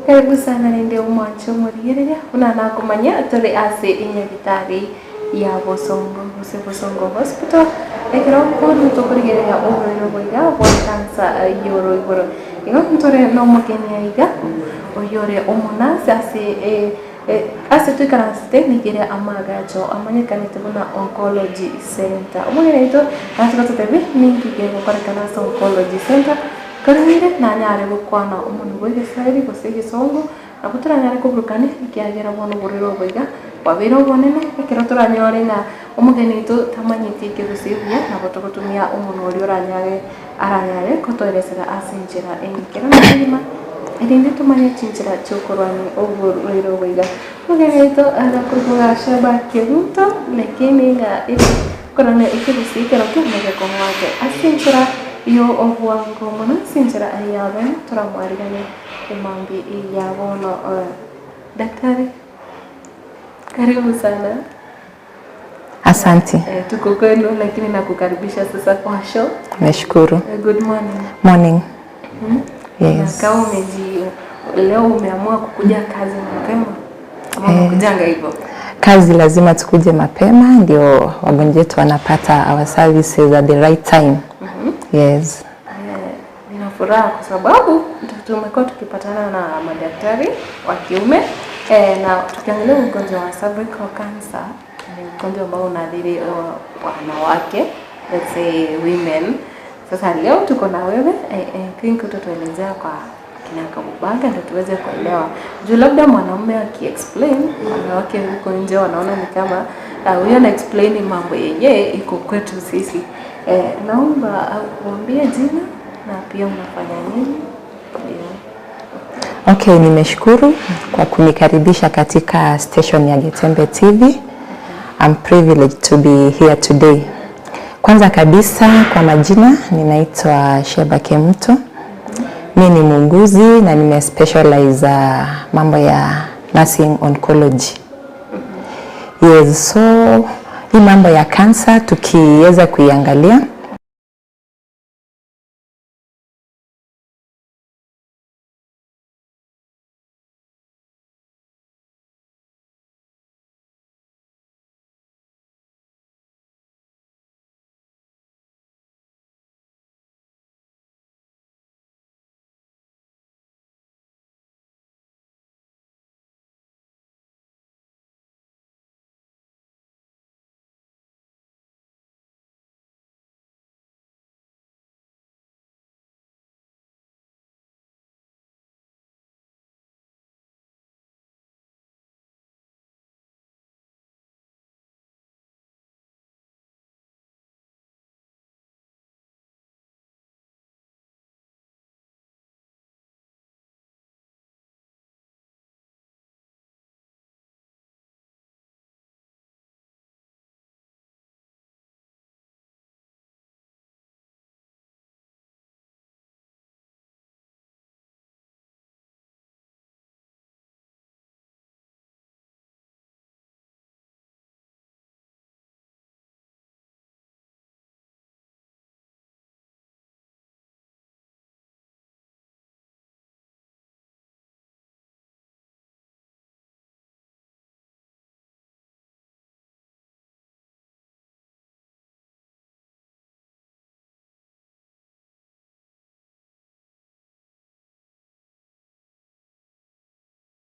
Karibu sana rende omwanche omorigereria buna nakomanya tore ase enyagitari ya Bosongo gose Bosongo Hospital ekero bono tokorigereria oborwaire obo iga bwa cancer y'oroiboro. Igo ntore na omogeni aiga oyore omonurse ase Ase toikaransete nigo ere amaagacho amanyekanete buna Oncology Centre. Omong'ina oito nache gototebia ninki kegokorekana ase Oncology Centre, korende nanyare gokwana omonwa bwa egeswahili gose egesongo, nabo toranyare koburukania ekiagera bono oborwaire obo iga bwabeire obonene, ekero toranyore ng'a omogeni oito tamanyeti ekegusii buya, nabo togotumia omonwa oria oranyare aranyare kotoeresera ase enchera engikeranu kegima, erinde tomanye chinchera chi'okorwania oborwaire obo iga. Omogeni oito agakorokwa Gachagua Keruto, lakini ng'a ere korana ekegusii kerokio negekong'u ake ase enchera. yo obwango mono ase enchera ya bene toramwariganie emambia ya bono. Daktari, karibu sana. Asante. Eh, tuko kwenu lakini nakukaribisha sasa kwa show. Nashukuru. Good morning. Morning. Yes. Na kama umeji leo umeamua kukuja kazi mapema ama umekujanga hivyo? Kazi lazima tukuje mapema ndio wagonjwa wetu wanapata our services at the right time. Yes. Eh, nina furaha kwa sababu tumekuwa tukipatana na madaktari wa kiume eh, na tukiangalia ugonjwa wa cervical cancer ni ugonjwa ambao unaathiri wanawake, let's say women. Sasa leo tuko na wewe eh, think utatuelezea kwa kinagaubaga ndio tuweze kuelewa, juu labda mwanaume akiexplain, wanawake huko nje wanaona ni kama huyo ana explain mambo yenyewe iko kwetu sisi. Eh, naomba uambie jina na pia unafanya nini? Ndio. Okay, nimeshukuru kwa kunikaribisha katika station ya Getembe TV. I'm privileged to be here today. Kwanza kabisa kwa majina ninaitwa Sheba Kemunto. Mi ni muuguzi na nime specialize mambo ya nursing oncology. Yes, so hii mambo ya kansa tukiweza kuiangalia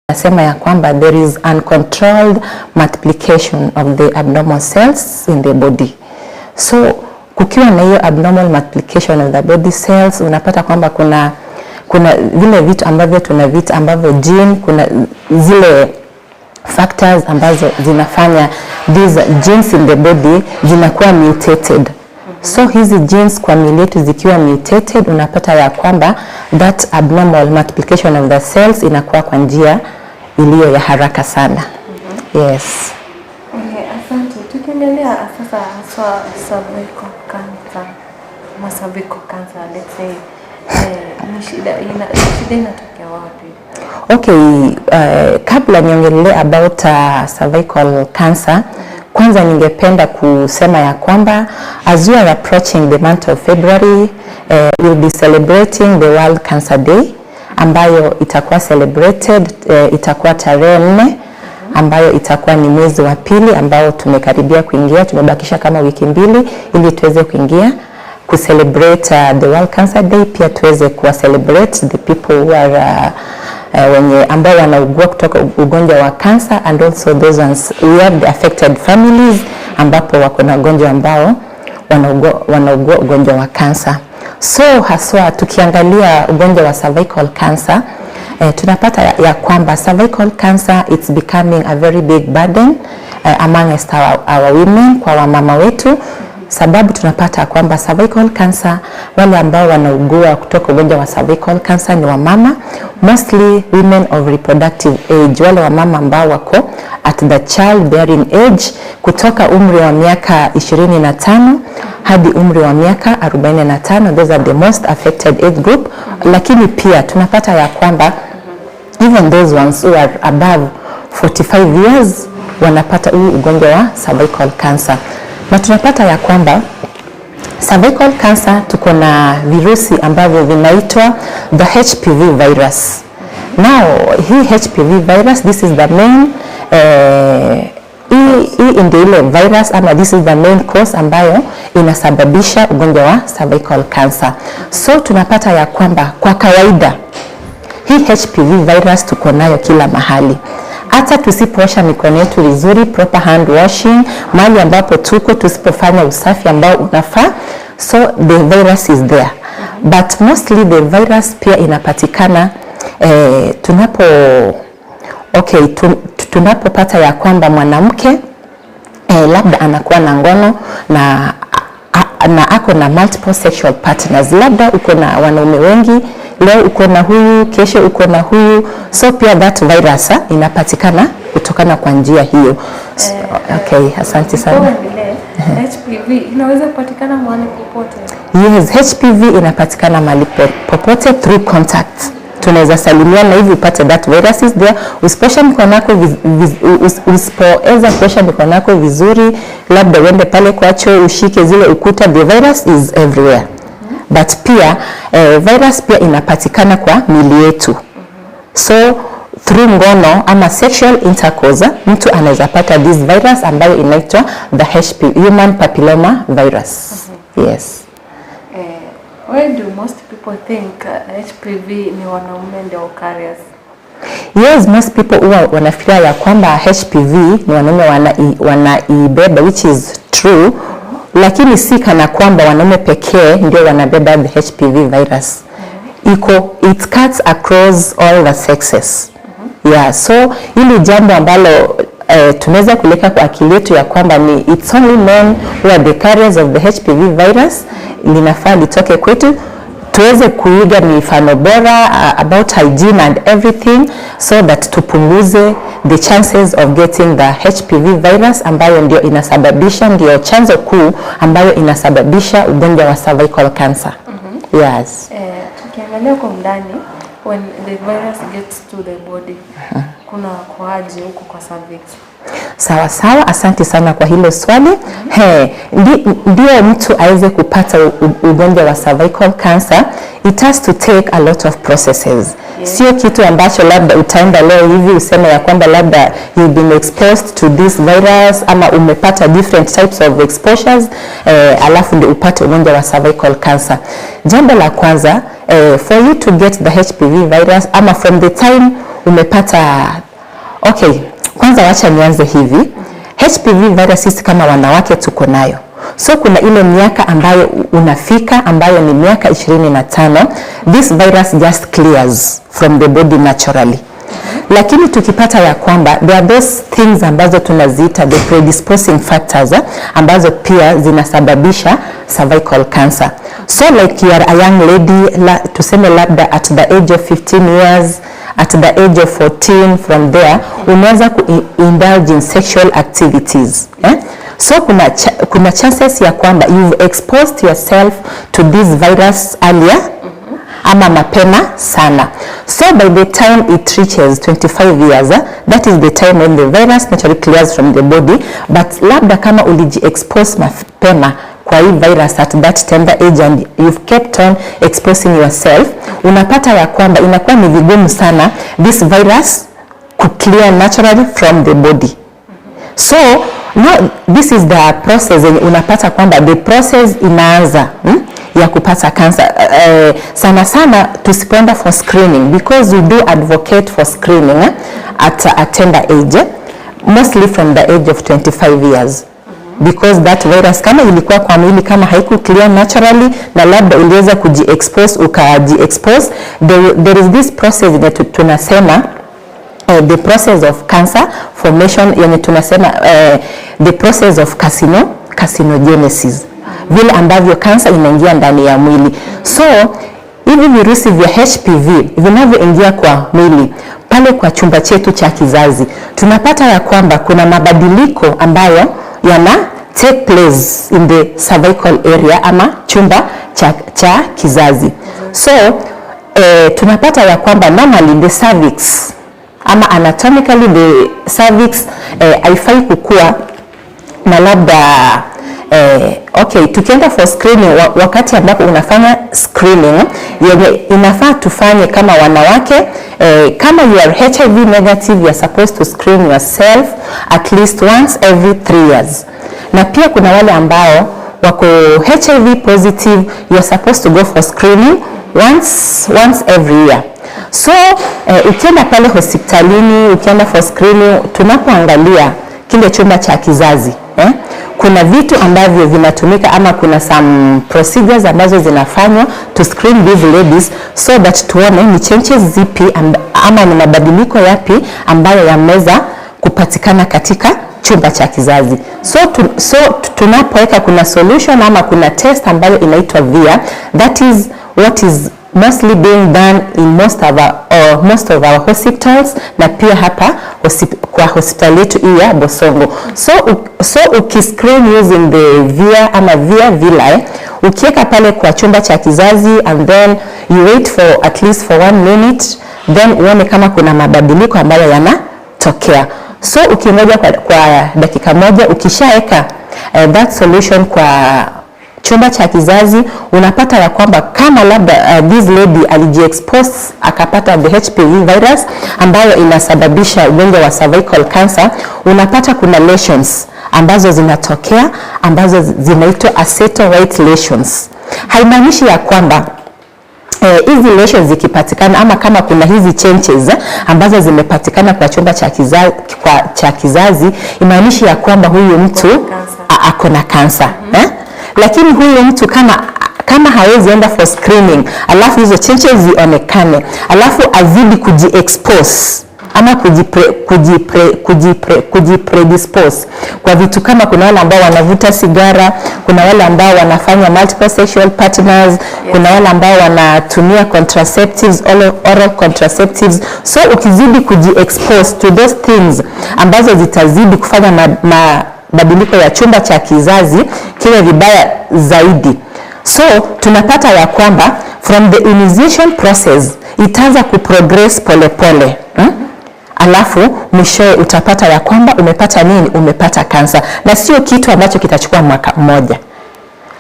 nasema ya kwamba there is uncontrolled multiplication of the abnormal cells in the body. So kukiwa na hiyo abnormal multiplication of the body cells, unapata kwamba kuna vile vitu ambavyo tunaviita ambavyo gene, kuna zile factors ambazo zinafanya these genes in the body zinakuwa mutated. So hizi genes kwa miili yetu zikiwa mutated, unapata ya kwamba that abnormal multiplication of the cells inakuwa kwa njia iliyo ya haraka sana. Yes. Eh, asante. Tukiangalia sasa haswa cervical cancer ama cervical cancer let's say, eh, ni shida inatokea wapi? Okay, kabla niongelee about cervical cancer, kwanza ningependa kusema ya kwamba as we are approaching the month of February, we'll be celebrating the World Cancer Day ambayo itakuwa celebrated, itakuwa tarehe 4 ambayo itakuwa ni mwezi wa pili ambao tumekaribia kuingia, tumebakisha kama wiki mbili ili tuweze kuingia ku celebrate the World Cancer Day, pia tuweze kuwa celebrate the people who are wenye ambao wanaugua kutoka ugonjwa wa cancer, and also those ones we have the affected families ambapo wako na ugonjwa ambao wanaugua ugonjwa wa cancer. So haswa tukiangalia ugonjwa wa cervical cancer, tunapata ya kwamba cervical cancer it's becoming a very big burden amongst our women, kwa wamama wetu. Sababu tunapata kwamba cervical cancer, wale ambao wanaugua kutoka ugonjwa wa cervical cancer ni wamama, mostly women of reproductive age, wale wamama ambao wako at the child bearing age kutoka umri wa miaka 25 hadi umri wa miaka 45, those are the most affected age group. Lakini pia tunapata ya kwamba even those ones who are above 45 years wanapata huu ugonjwa wa cervical cancer, na tunapata ya kwamba cervical cancer tuko na virusi ambavyo vinaitwa the HPV virus. Now hii HPV virus, this is the main hii hii ndio ile virus ama this is the main cause ambayo inasababisha ugonjwa wa cervical cancer. So tunapata ya kwamba kwa kawaida hii HPV virus tuko nayo kila mahali, hata tusipoosha mikono yetu vizuri, proper hand washing, mahali ambapo tuko, tusipofanya usafi ambao unafaa, so the virus is there, but mostly the virus pia inapatikana tunapo okay, tunapopata ya kwamba mwanamke labda anakuwa na ngono na ako na multiple sexual partners, labda uko na wanaume wengi, leo uko na huyu, kesho uko na huyu, so pia that virus inapatikana kutokana kwa njia hiyo. So, okay, asante sana. Uendelee. HPV inaweza kupatikana mahali popote? Yes, HPV inapatikana mahali popote through contact. Tunaweza salimiana hivi upate that virus is there. Usiposha mikono yako usipoweza kuosha mikono yako vizuri, labda uende pale kwa choo ushike zile ukuta, the virus is everywhere. But pia virus pia inapatikana kwa mili yetu. So through ngono ama sexual intercourse mtu anaweza pata this virus ambayo inaitwa the HP, human papilloma virus. Yes. Why do most people think HPV ni wanaume ndio carriers? Yes, most people huwa wanafikiria ya kwamba HPV ni wanaume wanaibeba, which is true, lakini si kana kwamba wanaume pekee ndio wanabeba the HPV virus. Iko, it cuts across all the sexes. Yeah, so hili jambo ambalo tunaweza kuleka kwa akili yetu ya kwamba ni it's only men who are the carriers of the HPV virus linafaa litoke kwetu, tuweze kuiga mifano bora about hygiene and everything so that tupunguze the chances of getting the HPV virus ambayo ndio inasababisha, ndio chanzo kuu ambayo inasababisha ugonjwa wa cervical cancer. Yes. Tukiangalia kwa ndani, when the virus gets to the body, kuna kuaje huko kwa cervix? Sawa sawa, asante sana kwa hilo swali. He, ndio mtu aweze kupata ugonjwa wa cervical cancer, it has to take a lot of processes. Sio kitu ambacho labda utaenda leo hivi useme ya kwamba labda you've been exposed to this virus ama umepata different types of exposures alafu ndio upate ugonjwa wa cervical cancer. Jambo la kwanza, for you to get the HPV virus ama from the time umepata. Okay, kwanza wacha nianze hivi. HPV virus sisi kama wanawake tuko nayo. So kuna ile miaka ambayo unafika ambayo ni miaka 25, this virus just clears from the body naturally. Lakini tukipata ya kwamba there are those things ambazo tunaziita the predisposing factors ambazo pia zinasababisha cervical cancer. So like you are a young lady, tuseme labda at the age of 15 years, at the age of 14, from there unaweza ku indulge in sexual activities, eh? So kuna chances ya kwamba you've exposed yourself to this virus earlier ama mapema sana. So by the time it reaches 25 years, that is the time when the virus naturally clears from the body. But labda kama uliji-expose mapema kwa hii virus at that tender age and you've kept on exposing yourself, unapata ya kwamba inakuwa ni vigumu sana this virus ku clear naturally from the body. So now this is the process yenye unapata kwamba the process inaanza, ya kupata cancer. Sana sana tusipoenda for screening, because we do advocate for screening at a tender age, mostly from the age of 25 years, because that virus kama ilikuwa kwa mwili, kama haiku clear naturally na labda uliweza kuji-expose, ukaji-expose, there is this process yenye tunasema the process of cancer formation, yenye tunasema the process of carcinogenesis. vile ambavyo kansa inaingia ndani ya mwili. So hivi virusi vya HPV vinavyoingia kwa mwili pale kwa chumba chetu cha kizazi, tunapata ya kwamba kuna mabadiliko ambayo yana take place in the cervical area ama chumba cha kizazi. So tunapata ya kwamba normally the cervix ama anatomically the cervix haifai kukua na labda okay, tukienda for screening, wakati ambapo unafanya screening yenye inafaa tufanye kama wanawake, kama you are HIV negative, you are supposed to screen yourself at least once every 3 years. Na pia kuna wale ambao wako HIV positive, you are supposed to go for screening once every year. So ukienda pale hospitalini, ukienda for screening, tunapoangalia kile chumba cha kizazi, kuna vitu ambavyo vinatumika ama kuna some procedures ambazo zinafanywa to screen these ladies so that tuone ni changes zipi ama ni mabadiliko yapi ambayo yameweza kupatikana katika chumba cha kizazi. So tunapoweka, kuna solution ama kuna test ambayo inaitwa VIA. That is what is mostly being done in most of our hospitals na pia hapa kwa hospitali yetu hii ya Bosongo. So ukiscreen using the VIA ama VIA villi, ukiweka pale kwa chumba cha kizazi and then you wait for at least for one minute, then uone kama kuna mabadiliko ambayo yanatokea. So ukingoja kwa dakika moja, ukishaeka that solution kwa chumba cha kizazi, unapata ya kwamba kama labda this lady alijiexpose akapata the HPV virus ambayo inasababisha ugonjwa wa cervical cancer, unapata kuna lesions ambazo zinatokea ambazo zinaitwa acetowhite lesions. Haimaanishi ya kwamba hizi lesions zikipatikana ama kama kuna hizi changes ambazo zimepatikana kwa chumba cha kizazi imaanishi ya kwamba huyu mtu ako na kansa, eh? Lakini huyu mtu kama hawezi enda for screening, alafu hizo changes zionekane, alafu azidi kujiexpose ama kujipredispose kwa vitu kama kuna wale ambao wanavuta sigara, kuna wale ambao wanafanya multiple sexual partners, kuna wale ambao wanatumia contraceptives, oral contraceptives. So ukizidi kujiexpose to those things ambazo zitazidi kufanya mabadiliko ya chumba cha kizazi kiwe vibaya zaidi. So tunapata ya kwamba from the initiation process itaanza kuprogress polepole, Alafu mwishowe utapata ya kwamba umepata nini? Umepata kansa, na sio kitu ambacho kitachukua mwaka mmoja.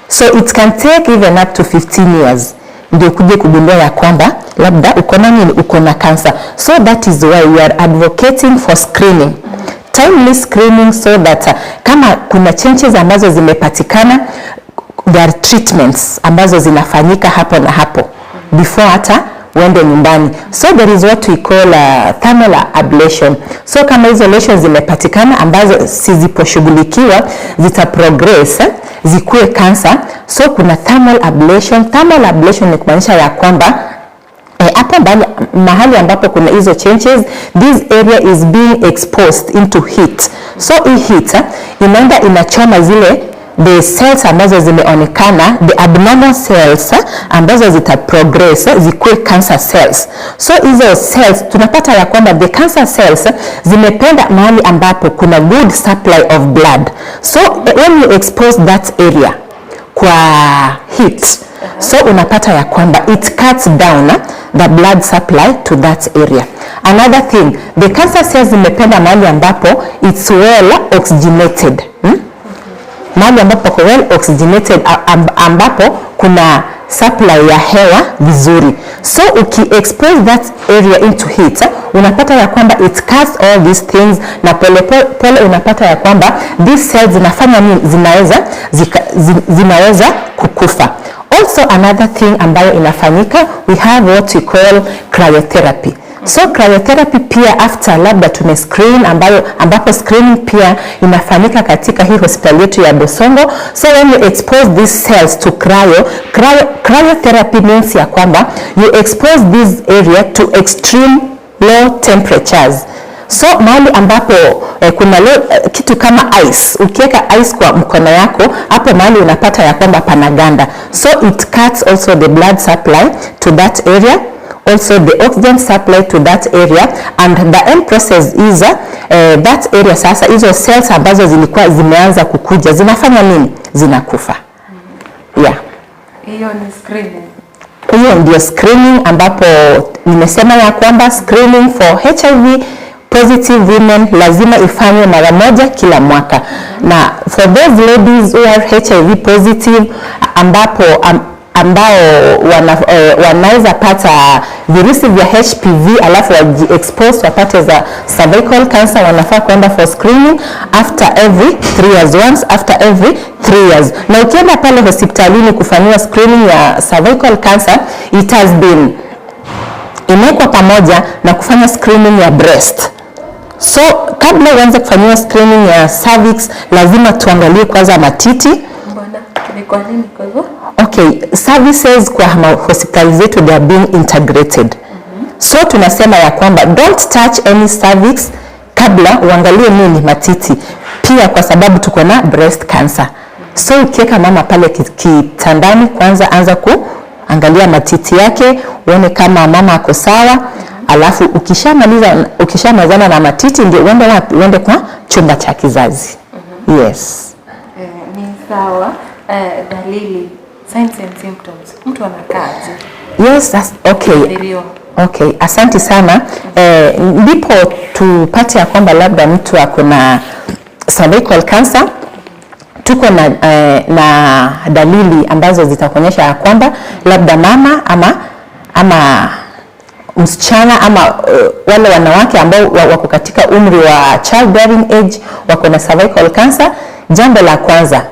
So it can take even up to 15 years ndio kuje kugundua ya kwamba labda uko na nini, uko na kansa. So that is why we are advocating for screening, timely screening, so that kama kuna changes ambazo zimepatikana, there are treatments ambazo zinafanyika hapo na hapo before hata uende nyumbani. So there is what we call thermal ablation. So kama hizo lesions zimepatikana ambazo zisiposhughulikiwa zita progress zikuwe cancer. So kuna thermal ablation. Thermal ablation ni kumaanisha ya kwamba hapo mahali ambapo kuna hizo changes, this area is being exposed into heat. So hii heat inaenda inachoma zile the cells ambazo zimeonekana, the abnormal cells ambazo zita progress zikuwe cancer cells. So hizo cells, tunapata ya kwamba the cancer cells zimependa mahali ambapo kuna good supply of blood. So when you expose that area kwa heat, so unapata ya kwamba it cuts down the blood supply to that area. Another thing, the cancer cells zimependa mahali ambapo it's well oxygenated, Mahali ambapo pako well oxygenated, ambapo kuna supply ya hewa vizuri. So uki expose that area into heat, unapata ya kwamba it cuts all these things, na pole pole unapata ya kwamba these cells zinafanya nini? Zinaweza kukufa. Also, another thing ambayo inafanyika, we have what we call cryotherapy. So cryotherapy pia, after labda tume screen, ambapo screening pia inafanyika katika hii hospitali yetu ya Bosongo. So when you expose these cells to cryotherapy means ya kwamba you expose this area to extreme low temperatures. So mahali ambapo eh, kuna lo, eh, kitu kama ice, ukiweka ice kwa mkono yako hapo mahali unapata ya kwamba panaganda, so it cuts also the blood supply to that area also the oxygen supply to that area and the end process is that area sasa hizo cells ambazo zilikuwa zimeanza kukuja zinafanya nini? Zinakufa. Yeah. Hiyo ni screening. Hiyo ndio screening ambapo nimesema ya kwamba screening for HIV positive women lazima ifanywe mara moja kila mwaka, na for those ladies who are HIV positive ambapo ambao wanaweza pata virusi vya HPV alafu waji-expose wapate za cervical cancer, wanafaa kwenda for screening after every 3 years, once after every 3 years. Na ukienda pale hospitalini kufanyiwa screening ya cervical cancer, it has been imewekwa pamoja na kufanya screening ya breast. So kabla uanze kufanyiwa screening ya cervix, lazima tuangalie kwanza matiti. Mbona ni kwa nini kwa hivyo? Okay, services kwa hospitali zetu, they are being integrated. So tunasema ya kwamba don't touch any cervix kabla uangalie nini matiti, pia kwa sababu tuko na breast cancer. So ukiweka mama pale kitandani, kwanza anza kuangalia matiti yake, uone kama mama ako sawa, alafu ukishamalizana na matiti ndio uende wapi? Uende kwa chumba cha kizazi. Yes. Ni sawa. Dalili, signs and symptoms. Mtu anakaaje? Yes, that's okay. Athiriwa. Okay, asante sana. Ndipo tupate ya kwamba labda mtu ako na cervical cancer, tuko na dalili ambazo zitakuonyesha ya kwamba labda mama ama msichana ama wale wanawake ambao wako katika umri wa childbearing age wako na cervical cancer. Jambo la kwanza,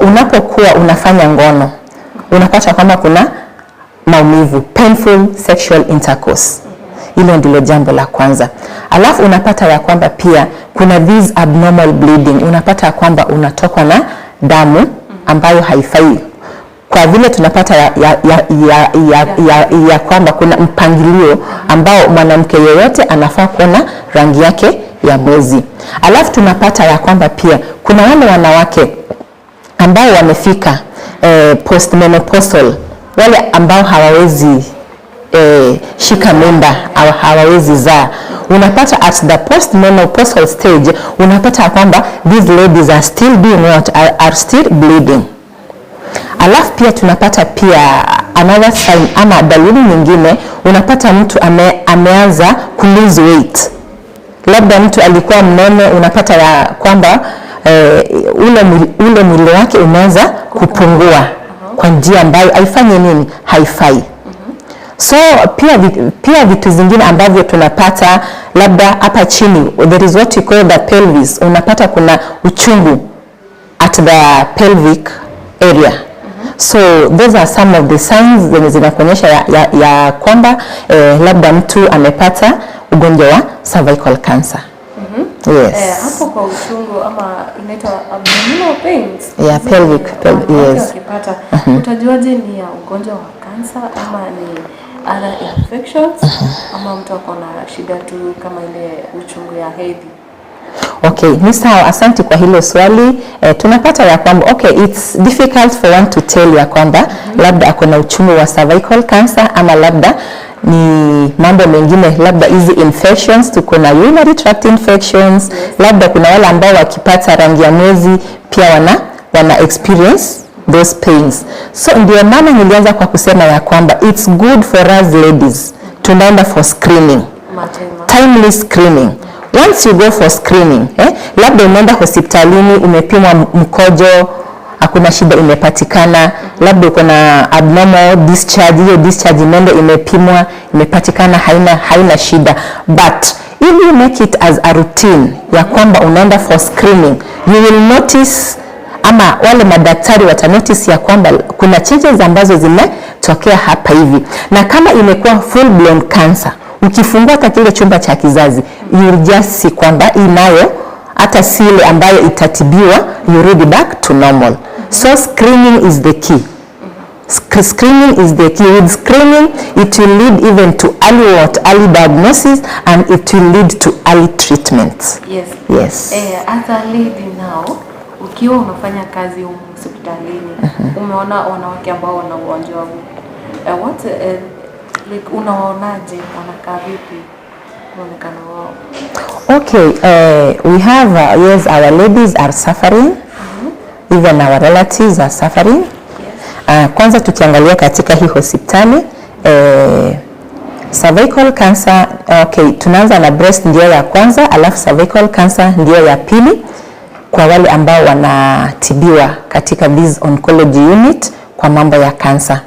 unapokuwa unafanya ngono unapata kwamba kuna maumivu, painful sexual intercourse. Hilo ndilo jambo la kwanza. Alafu unapata ya kwamba pia kuna this abnormal bleeding, unapata ya kwamba unatokwa na damu ambayo haifai, kwa vile tunapata ya kwamba kuna mpangilio ambao mwanamke yeyote anafaa kuona rangi yake ya mwezi. Alafu tunapata ya kwamba pia kuna wale wanawake ambao wamefika postmenopausal, wale ambao hawawezi shika mimba au hawawezi zaa. Unapata at the postmenopausal stage, unapata kwamba these ladies are still doing what? Are still bleeding. Alafu pia tunapata pia another sign ama dalili nyingine, unapata mtu ameanza ku lose weight. Labda mtu alikuwa mnene, unapata ya kwamba ule mwili wake umeanza kupungua kwa njia ambayo haifanyi nini, haifai. So pia vitu zingine ambavyo tunapata labda hapa chini, there is what we call the pelvis, unapata kuna uchungu at the pelvic area. So those are some of the signs zenye zinakuonyesha ya kwamba labda mtu amepata ugonjwa wa cervical cancer. Yes. Hapo kwa uchungu ama inaitwa abdominal pains. Yeah, Zile pelvic, wanawake yes. wakipata, utajuaje ni ya ugonjwa wa cancer ama ni other infections ama mtu ako na shida tu kama ile uchungu ya hedhi? Okay, ni sawa, asante kwa hilo swali. Tunapata ya kwamba okay, it's difficult for one to tell ya kwamba labda ako na uchungu wa cervical cancer ama labda ni mambo mengine, labda hizi infections, tuko na urinary tract infections, labda kuna wale ambao wakipata rangi ya mwezi pia wana experience those pains. So ndio maana nilianza kwa kusema ya kwamba it's good for us ladies tunaenda for screening. Mapema. Timely screening. Once you go for screening, labda umeenda hospitalini umepimwa mkojo, hakuna shida imepatikana, labda uko na abnormal discharge, hiyo discharge imeenda imepimwa, imepatikana haina shida. But if you make it as a routine ya kwamba unaenda for screening, you will notice ama wale madaktari wata notice ya kwamba kuna changes ambazo zimetokea hapa hivi, na kama imekuwa full blown cancer, ukifungua hata kile chumba cha kizazi, you will just see kwamba inayo hata si ile ambayo itatibiwa, you rudi back to normal. So screening is the key. Screening is the key. With screening it will lead even to early what? Early diagnosis and it will lead to early treatment. Yes. Yes. Eh, as a lady now, ukiwa unafanya kazi humu hospitalini, umeona wanawake ambao wana ugonjwa huu. Eh, what eh, like unawaonaje, wanakaa vipi muonekano wao? Okay, we have, yes, our ladies are suffering. Even our relatives are suffering. Kwanza tukiangalia katika hii hospitali cervical cancer, okay, tunaanza na breast ndio ya kwanza, alafu cervical cancer ndio ya pili kwa wale ambao wanatibiwa katika this oncology unit kwa mambo ya cancer.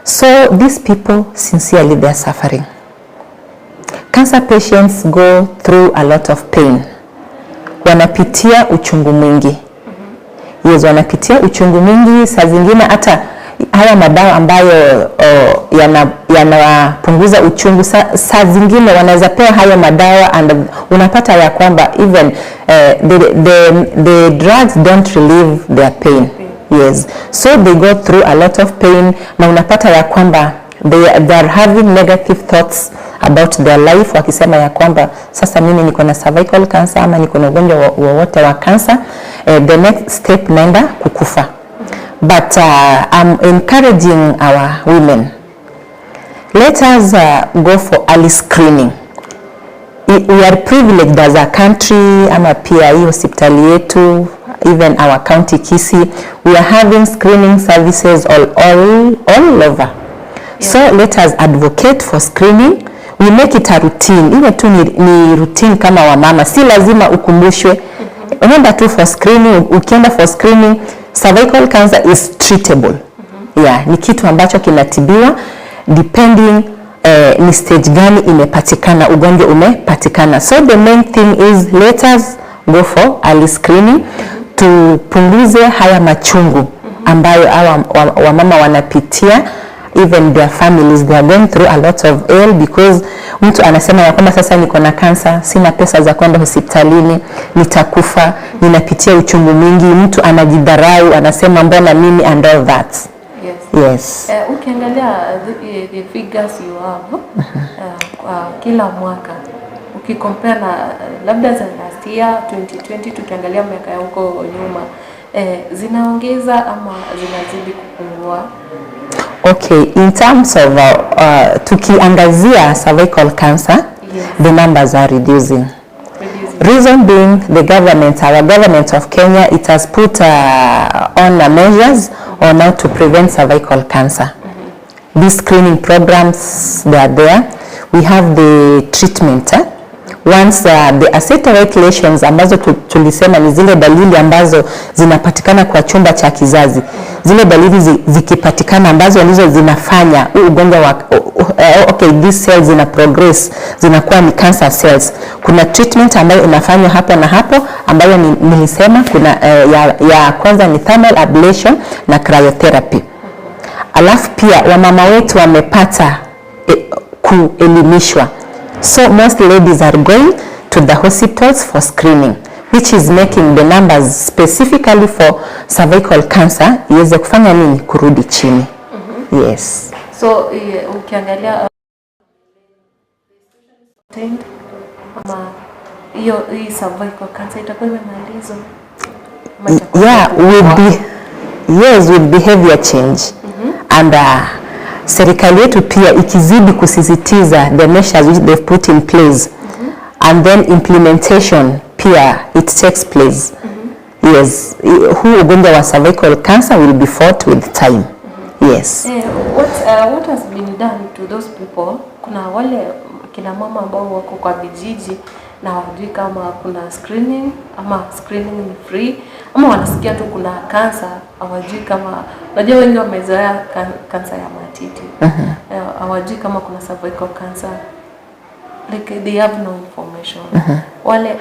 So these people sincerely they are suffering. Cancer patients go through a lot of pain. Wanapitia uchungu mwingi. Yes, wanapitia uchungu mwingi, saa zingine hata haya madawa ambayo oh, yanapunguza uchungu saa zingine wanaweza pewa hayo madawa and unapata ya kwamba even the drugs don't relieve their pain. Yes, so they go through a lot of pain na unapata ya kwamba they are having negative thoughts about their life, wakisema ya kwamba sasa mimi niko na cervical cancer ama niko na ugonjwa wowote wa cancer, the next step naenda kukufa. But I'm encouraging our women, let us go for early screening. We are privileged as a country, ama pia hii hospitali yetu, even our county Kisii, we are having screening services all over. So let us advocate for screening. We make it a routine. Iwe tu ni routine kama wamama, si lazima ukumbushwe. Unaenda tu for screening. Ukienda for screening, cervical cancer is treatable. Yeah, ni kitu ambacho kinatibiwa depending ni stage gani imepatikana, ugonjwa umepatikana. So the main thing is let us go for early screening, tupunguze haya machungu ambayo hawa wamama wanapitia, even their families, they are going through a lot of ill because mtu anasema ya kwamba sasa niko na kansa, sina pesa za kwenda hospitalini, nitakufa, ninapitia uchungu mwingi, mtu anajidharau, anasema mbona mimi and all that. Yes. Yes. Ukiangalia the figures you have kwa kila mwaka ukicompare na labda za last year 2020, tukiangalia miaka ya huko nyuma, zinaongeza ama zinazidi kupungua? Okay, in terms of tukiangazia cervical cancer, the numbers are reducing. Reducing. Reason being the government, our government of Kenya, it has put on measures on how to prevent cervical cancer. These screening programs, they are there. We have the treatment. Once the acetowhite lesions ambazo tulisema ni zile dalili ambazo zinapatikana kwa chumba cha kizazi, zile dalili zikipatikana ambazo ndizo zinafanya huu ugonjwa wa, okay, these cells zina progress, zinakuwa ni cancer cells. Kuna treatment ambayo inafanywa hapo na hapo ambayo nilisema kuna ya kwanza ni thermal ablation na cryotherapy. Alafu pia wamama wetu wamepata kuelimishwa. So most ladies are going to the hospitals for screening, which is making the numbers specifically for cervical cancer iweze kufanya nini? Kurudi chini. Yes. So ukiangalia ama hiyo hii cervical cancer itakuwa imemalizwa? Ama itakuwa Yeah, imepungua? yes, with behavior change. And serikali yetu pia ikizidi kusisitiza the measures which they've put in place, and then implementation pia it takes place. Yes, huu ugonjwa wa cervical cancer will be fought with time. Yes. What has been done to those people? Kuna wale kina mama ambao wako kwa vijiji na hawajui kama kuna screening ama screening ni free, ama wanasikia tu kuna cancer, hawajui kama, unajua wengi wamezoea cancer ya matiti. Hawajui kama kuna cervical cancer, like they have no information. Wale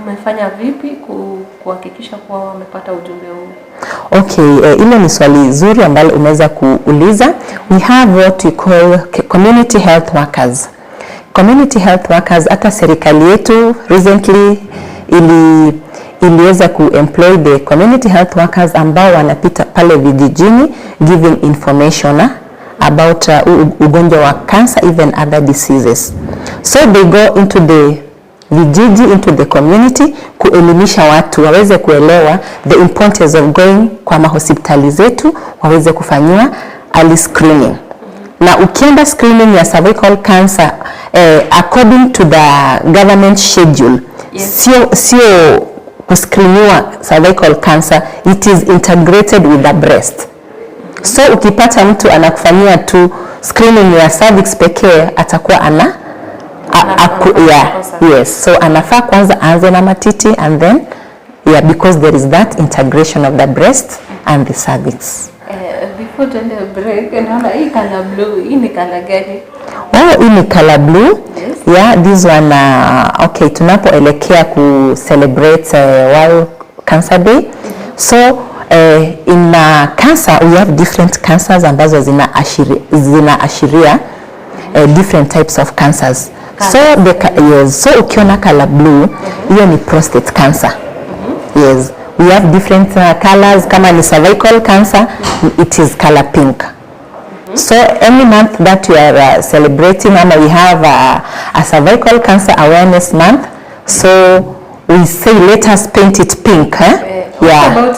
mmefanya vipi kuhakikisha kuwa wamepata ujumbe huu? Okay, ile ni swali zuri ambalo umeweza kuuliza. We have what we call community health workers. Community health workers, hata serikali yetu recently iliweza kuemploy the community health workers ambao wanapita pale vijijini giving information about ugonjwa wa cancer, even other diseases. So they go into the vijiji, into the community kuelimisha watu waweze kuelewa the importance of going kwa mahospitali zetu waweze kufanyiwa early screening. Na ukienda screening ya cervical cancer, according to the government schedule, sio kuscreeniwa cervical cancer, it is integrated with the breast. So ukipata mtu anakufanyia tu screening ya cervix pekee, atakuwa ana yeah, yes. So anafaa kwanza aanze na matiti and then, yeah, because there is that integration of the breast and the cervix. Before tuende break, naona hii color blue, hii ni color gani? Oh, hii ni color blue. Yes. Yeah, this one, okay, tunapoelekea ku celebrate World Cancer Day. So in cancer we have different cancers ambazo zinaashiria different types of cancers. So yes, so ukiona color blue, hiyo ni prostate cancer. Yes, we have different colors. Kama ni cervical cancer, it is color pink. So any month that we are celebrating, ama we have a cervical cancer awareness month, so we say let us paint it pink. Eh? What Yeah. about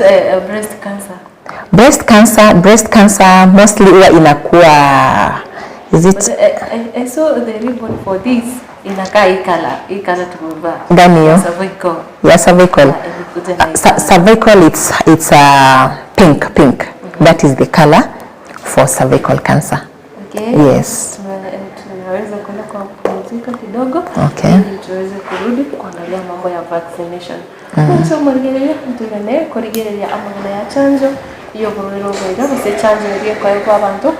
breast cancer? Breast cancer mostly huwa inakuwa, is it But I saw the ribbon for this inakaa hii color tumevaa. Gani hiyo? Cervical. Ya cervical. Yeah, imekuja na hii color. Cervical, it's pink. That is the color for cervical cancer. Okay. Yes. Tunaweza kwenda kwa kupumzika kidogo Okay. ili tuweze kurudi kuangalia mambo ya vaccination. Mm. Morigereria ntugane kurigereria amang'ana ya chanjo iyo burwire obwega gose chanjo eria ekoegwa abanto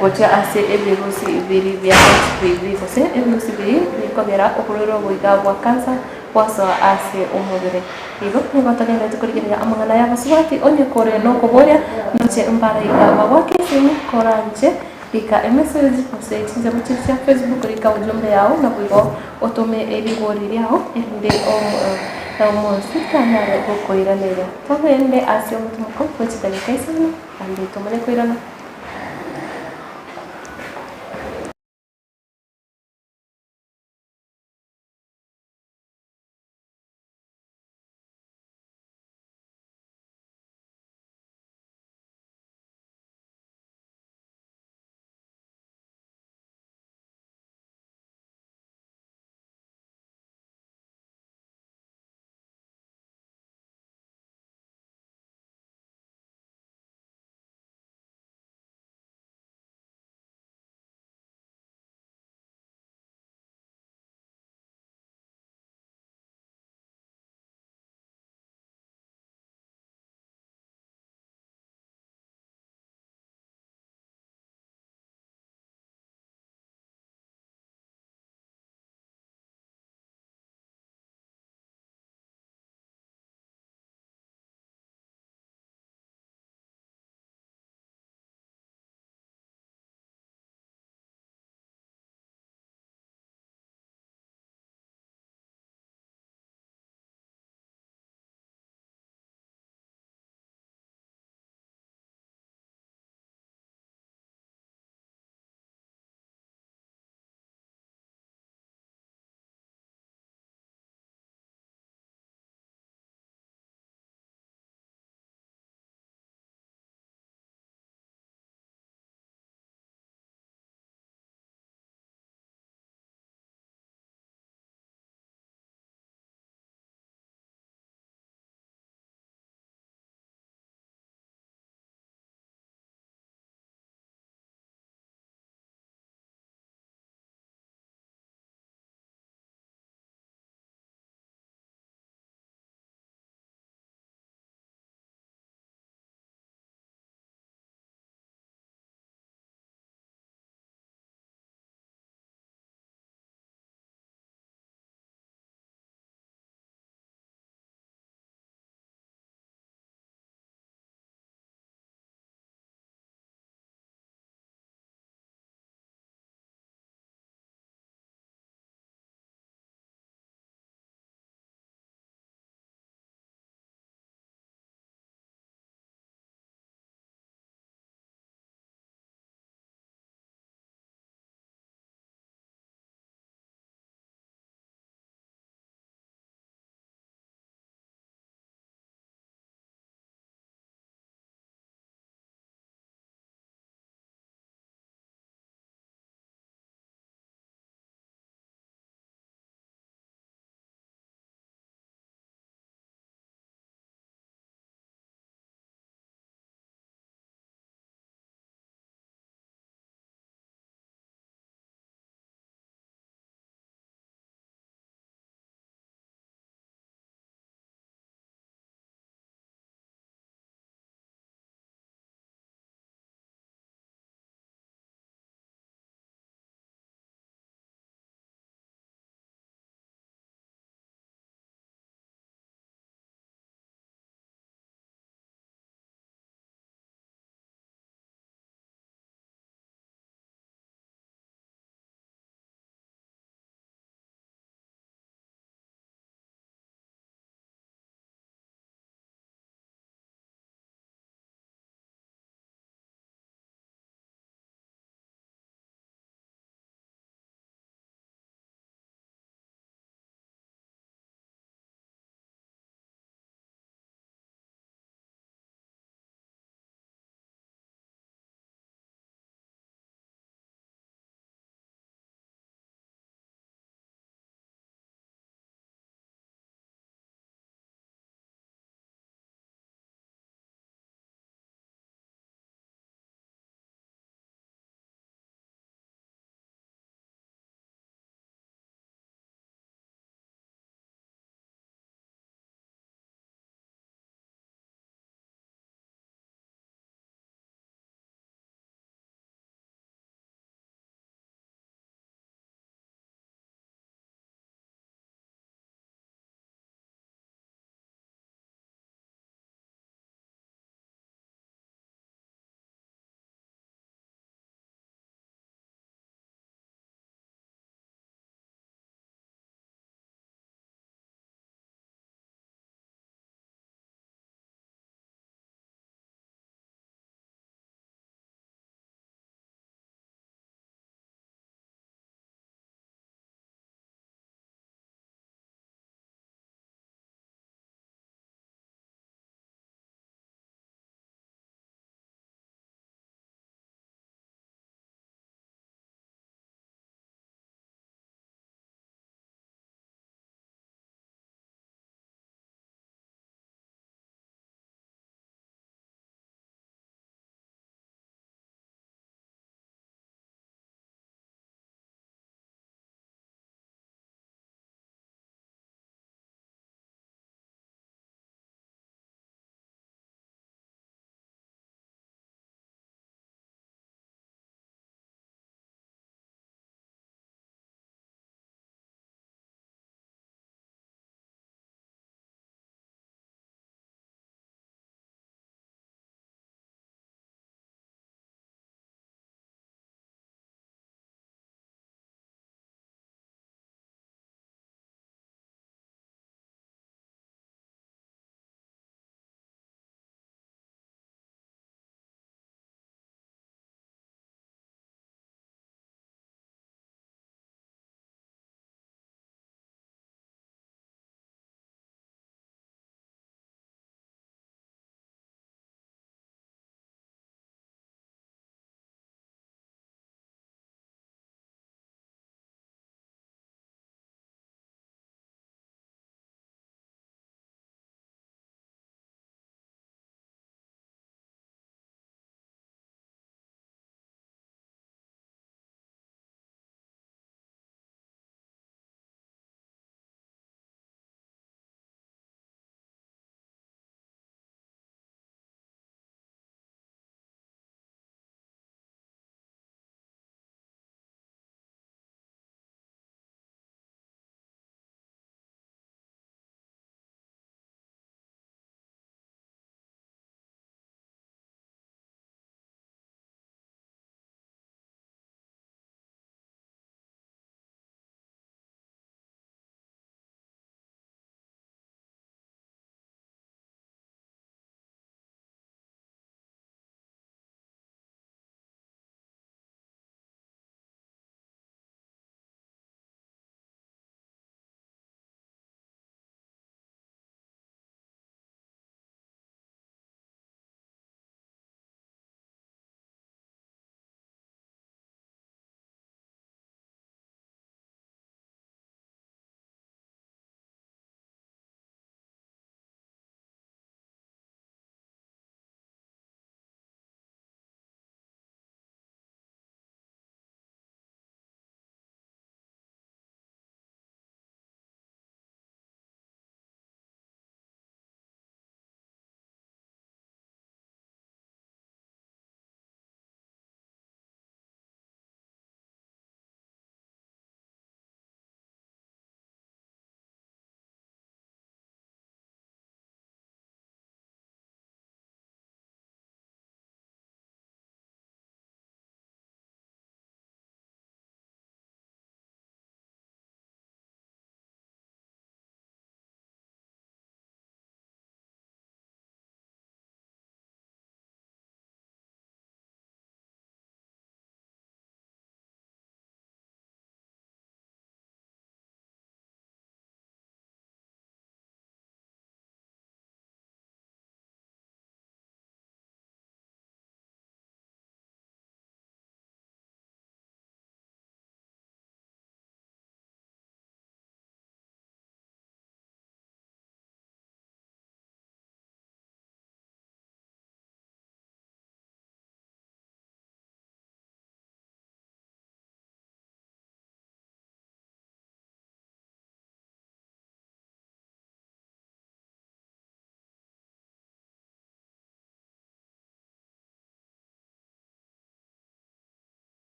gochia ase ebirusi biri bia HPV gose ebirusi biri bikogera oburwire obwoiga bwa cancer bwasoa ase omobere. Igo nigo togendete kurigereria amang'ana ya basubati onye kore nokoboria noche mbara iga bagwake esimu koranche rika emessage gose chinjemo chiri chia Facebook, rika ujumbe yao na bwigo otome erigori riao erinde omonsi kanyare gokoiraneria. Togende ase omotumoko bwe chidageka 5 ande tomane koirana.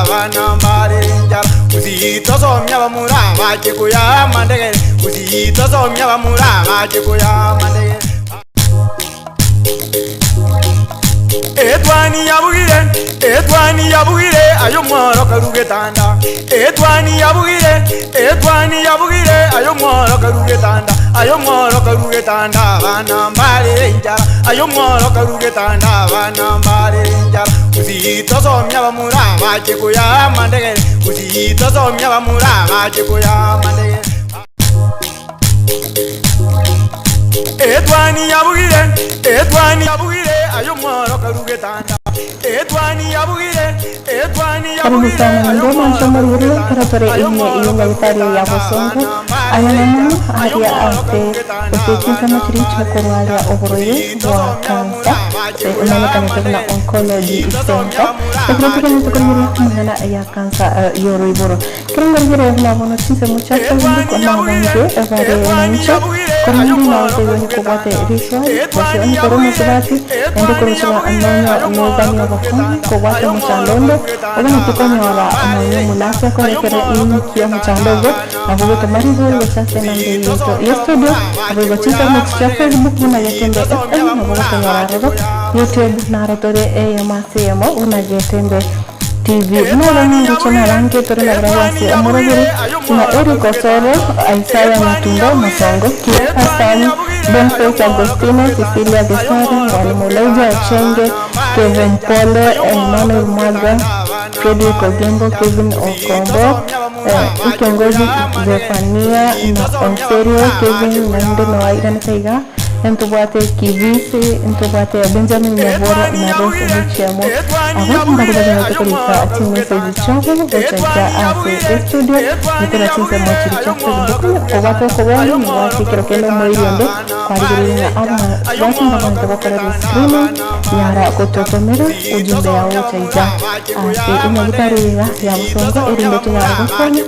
abana mbare enchara Gusii tosomia abamura bache koyaa amandegere Gusii tosomia abamura bache koyaa amandegere Etwani yabugire, etwani yabugire, aye omworo karue getanda. Etwani yabugire, etwani yabugire, aye omworo karue getanda. Aye omworo karue getanda, abana mbarere enchara. Aye omworo karue getanda, abana mbarere enchara. Gusii tosomia abamura bache koyaa amandegere, Gusii tosomia abamura bache koyaa amandegere. Etwani yabugire, etwani yabugire, aye omworo karue getanda. Etwani yabugire, etwani Karibu yabugire, sana aye ndio omworo mwanzo karue murire getanda. karatore Aye ime omworo iyo karue nyagitari ya getanda, Bosongo abana aya mbarere namono enchara. Aye aria omworo ase karue getanda, gose chinsemo abana chiria mbarere chikorwaria enchara. oborwaire Gusii bwa tosomia abamura kansa bache ase koyaa emanyekanete buna amandegere. oncology Gusii tosomia center abamura ekero bache togenete koyaa korigereria amandegere. amang'ana ya kansa yoroiboro Ekero ngorigere buna bono chinsemo chia Facebook nabange bare nainche, korende nagotebiwa onye kobwate riswali, gose onye kore omosubati, naende korochera nonya noganie obokonyi, kobwate omochando onde, oganeti konyora nonya omolasi akorekere inki omochando ogo, nabo ogotoma rigori gocha ase enamba eye yaito ya studio, naboigo chinsemo echi chia Facebook buna Getembe FM nabo ogotonyora aroro, YouTube naro tore eyemo ase eyemo buna Getembe. TV. Buna abang'angocho na abange tore nabarabwo ase omorobiri, buna Eric Osoro, Isaiah Nyatundo, Mosongo, Kiaka Sam, Bonface Agostino, Cecilia Gesare, Mwalimu Elijah Ochenge, Kevin Pole, Emmanuel Mwaga, Fredrick Ogembo, Kevin Okombo, Ekiongozi Zephania na Onserio Kevin naende noairanete iga. Ntobwate Kivisi, ntobwate Benjamin Nyaboro na Rose Omochiemo. Abwo mbare bagwenerete korika chimessage chiabo gocha iga ase estudio goetera chinsemo chiria chia Facebook. Onye kobwate okobori nobwate ekero kende omoiri onde kwarigereire ng'a ababwati mbabwenerete gokorerwa screening nyara gototomera ujumbe yao gocha iga ase enyagitari iga ya bosongo erinde tonyare gokonya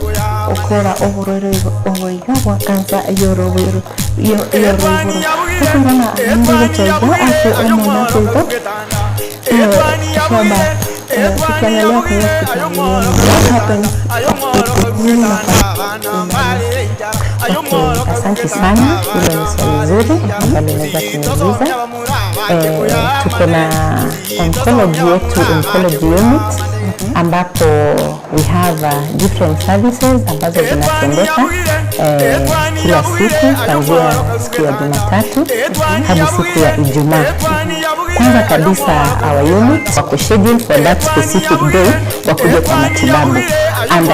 okora oborwaire obo iga bwa cancer y'oroboiro. Y'oroiboro. Tokoirana naende gocha iga ase omonto oito, shaba, tukiangalia kwa hiyo hospitali yenu, what happens if nyinyi Okay, asante sana. Hilo ni swali zuri ambalo unaweza kuniuliza. Eh, tuko na oncology yetu, oncology unit ambapo we have different services ambazo zinatendeka eh, kila siku kuanzia siku ya Jumatatu hadi siku ya Ijumaa. Kwanza kabisa our unit wako scheduled for that specific day wakuja kwa matibabu and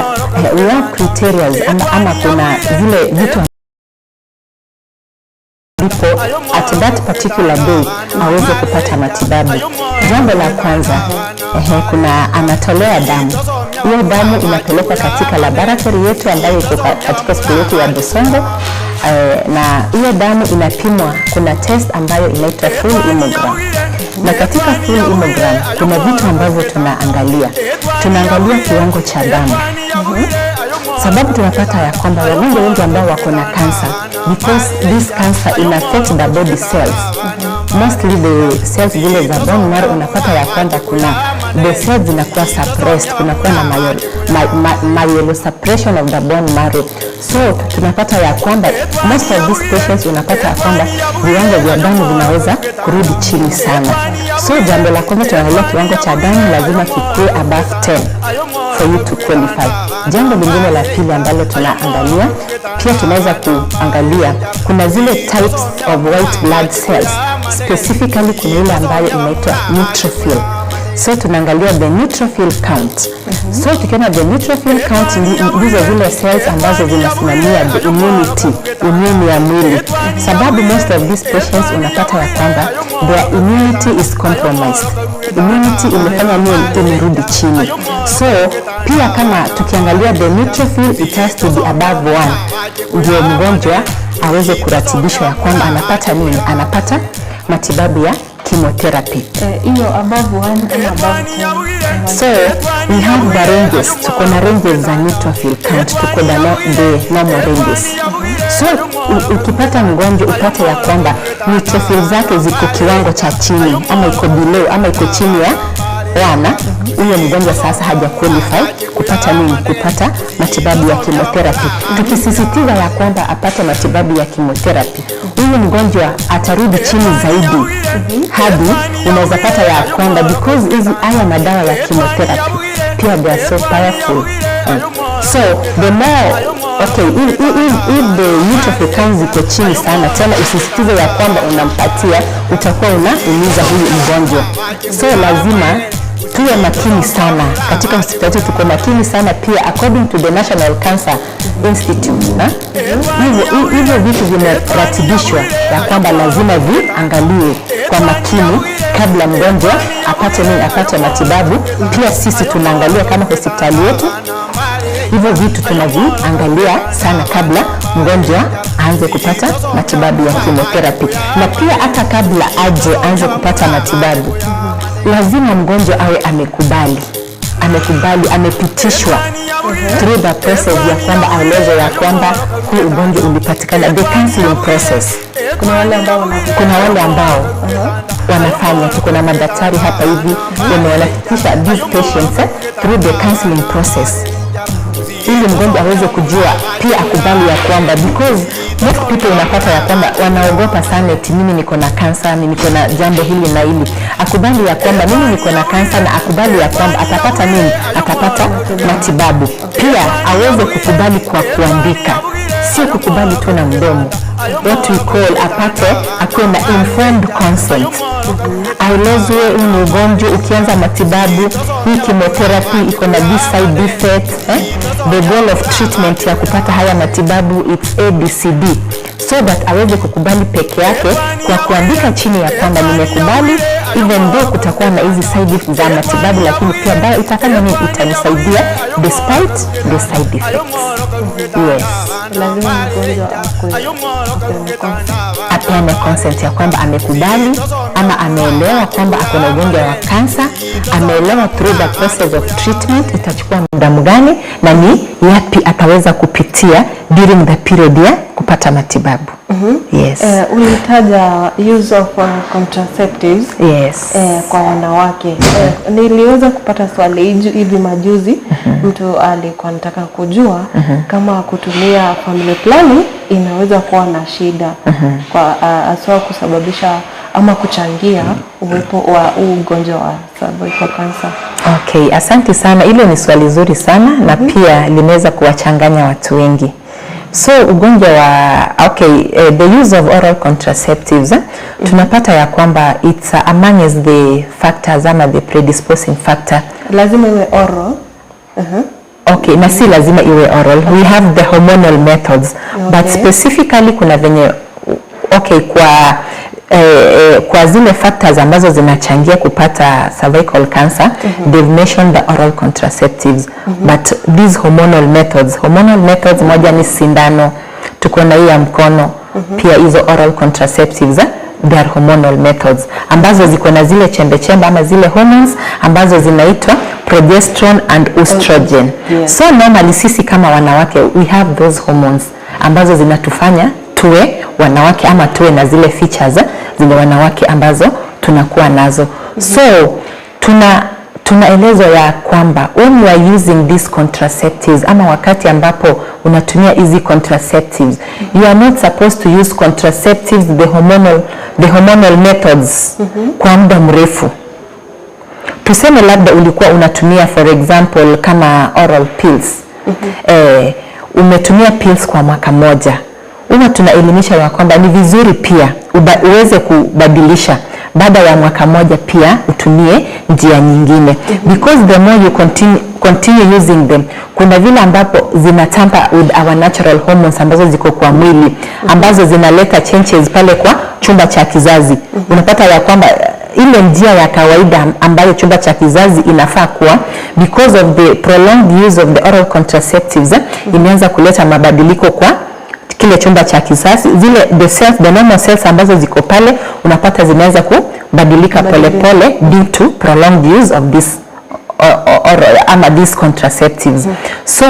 we have criteria ama kuna zile vitu ndipo at that particular day aweze kupata matibabu. Jambo la kwanza, ehe, kuna anatolewa damu. Hiyo damu inapelekwa katika laboratory yetu ambayo iko katika hospitali yetu ya Bosongo. Na hiyo damu inapimwa, kuna test ambayo inaitwa full hemogram. Na katika full hemogram kuna vitu ambavyo tunaangalia. Tunaangalia kiwango cha damu. Sababu tunapata ya kwamba wagonjwa wengi ambao wako na cancer, because this cancer ina affect the body cells, mostly the cells zile za bone marrow, unapata ya kwamba kuna the cells zinakuwa suppressed, kunakuwa na myelosuppression of the bone marrow. So tunapata ya kwamba most of these patients unapata ya kwamba viwango vya damu vinaweza kurudi chini sana. So jambo la kwanza tunaangalia kiwango cha damu lazima kikue above 10 for you to qualify. Jambo lingine la pili ambalo tunaangalia pia, tunaweza kuangalia kuna zile types of white blood cells, specifically kuna ile ambayo inaitwa neutrophil. So tunaangalia the neutrophil count. So tukiona the neutrophil count ndizo zile cells ambazo zinasimamia the immunity, immune ya mwili. Sababu most of these patients unapata ya kwamba their immunity is compromised. Immunity imefanya nini? Imerudi chini. So pia kama tukiangalia the neutrophil, it has to be above 1 ndio mgonjwa aweze kuratibishwa ya kwamba anapata nini? Anapata matibabu ya chemotherapy. Hiyo above 1 ama above 10? So we have the ranges, tuko na ranges za neutrophil count, tuko na no, the normal ranges. So ukipata mgonjwa upate ya kwamba neutrophil zake ziko kiwango cha chini ama iko below ama iko chini ya Wana huyo mgonjwa sasa haja qualify kupata nini? Kupata matibabu ya chemotherapy. Tukisisitiza ya kwamba apate matibabu ya chemotherapy, huyu mgonjwa atarudi chini zaidi hadi unaweza pata ya kwamba because hizi haya madawa ya chemotherapy pia they are so powerful. So the more okay, if the neutrophil count ziko chini sana, tena usisitize ya kwamba unampatia, utakuwa unaumiza huyu mgonjwa. So lazima tuwe makini sana katika hospitali yetu, tuko makini sana pia according to the National Cancer Institute na hivyo vitu vimeratibishwa ya kwamba lazima viangaliwe kwa makini kabla mgonjwa apate nini, apate matibabu. Pia sisi tunaangalia kama hospitali yetu hivyo vitu tunaviangalia sana kabla mgonjwa aanze kupata matibabu ya chemotherapy, na pia hata kabla aje aanze kupata matibabu lazima mgonjwa awe amekubali, amekubali, amepitishwa through the process ya kwamba aelezwe ya kwamba huu ugonjwa ulipatikana, the counseling process. Kuna wale ambao wana Kuna wale ambao wanafanya, tuko na madaktari hapa hivi wenye wanapitisha these patients through the counseling process ili mgonjwa aweze kujua pia akubali ya kwamba because most people unapata ya kwamba wanaogopa sana eti mimi niko na kansa, mimi niko na jambo hili na hili. Akubali ya kwamba mimi niko na kansa na akubali ya kwamba atapata nini, atapata matibabu. Pia aweze kukubali kwa kuandika, sio kukubali tu na mdomo. What we call apate akuwe na informed consent, aelezwe huu ni ugonjwa, ukianza matibabu hii chemotherapy iko na this side effect, eh? The goal of treatment ya kupata haya matibabu it's ABCD, so that aweze kukubali peke yake kwa kuandika chini ya kwamba nimekubali, even though kutakuwa na hizi side effects za matibabu, lakini pia dawa itafanya nini, itanisaidia despite the side effects. Yes. Lazima mgonjwa akue apeane consent. Apeane consent ya kwamba amekubali ama ameelewa kwamba ako na ugonjwa wa kansa, ameelewa through the process of treatment itachukua muda mgani na ni yapi ataweza kupitia during the period ya kupata matibabu. Yes. Ulitaja use of contraceptives kwa wanawake. Niliweza kupata swali hivi majuzi, mtu alikuwa anataka kujua kama kutumia family planning inaweza kuwa na shida kwa haswa kusababisha ama kuchangia uwepo wa huu ugonjwa wa cervical cancer. Okay, asante sana. Hilo ni swali zuri sana na pia limeweza kuwachanganya watu wengi. So ugonjwa wa okay, the use of oral contraceptives, tunapata ya kwamba it's among the factors ama the predisposing factor. Lazima iwe oral. Okay, na si lazima iwe oral. We have the hormonal methods, but specifically kuna venye okay, kwa zile factors ambazo zinachangia kupata cervical cancer, they've mentioned the oral contraceptives, but these hormonal methods, moja ni sindano, tuko na hii ya mkono pia. Hizo oral contraceptives, they are hormonal methods ambazo ziko na zile chembe chembe ama zile hormones ambazo zinaitwa progesterone and estrogen. So normally sisi kama wanawake we have those hormones ambazo zinatufanya tuwe wanawake ama tuwe na zile features zenye wanawake ambazo tunakuwa nazo. So tunaelezwa ya kwamba when you are using these contraceptives ama wakati ambapo unatumia hizi contraceptives, you are not supposed to use contraceptives, the hormonal methods, kwa muda mrefu. Tuseme labda ulikuwa unatumia, for example, kama oral pills, umetumia pills kwa mwaka moja, huwa tunaelimisha ya kwamba ni vizuri pia uweze kubadilisha baada ya mwaka moja, pia utumie njia nyingine, because the more you continue using them, kuna vile ambapo zina tamper with our natural hormones ambazo ziko kwa mwili, ambazo zinaleta changes pale kwa chumba cha kizazi. Unapata ya kwamba ile njia ya kawaida ambayo chumba cha kizazi inafaa kuwa, because of the prolonged use of the oral contraceptives, imeanza kuleta mabadiliko kwa kile chumba cha kizazi. Zile the cells, the normal cells ambazo ziko pale, unapata zimeanza kubadilika polepole due to prolonged use of this oral ama these contraceptives. So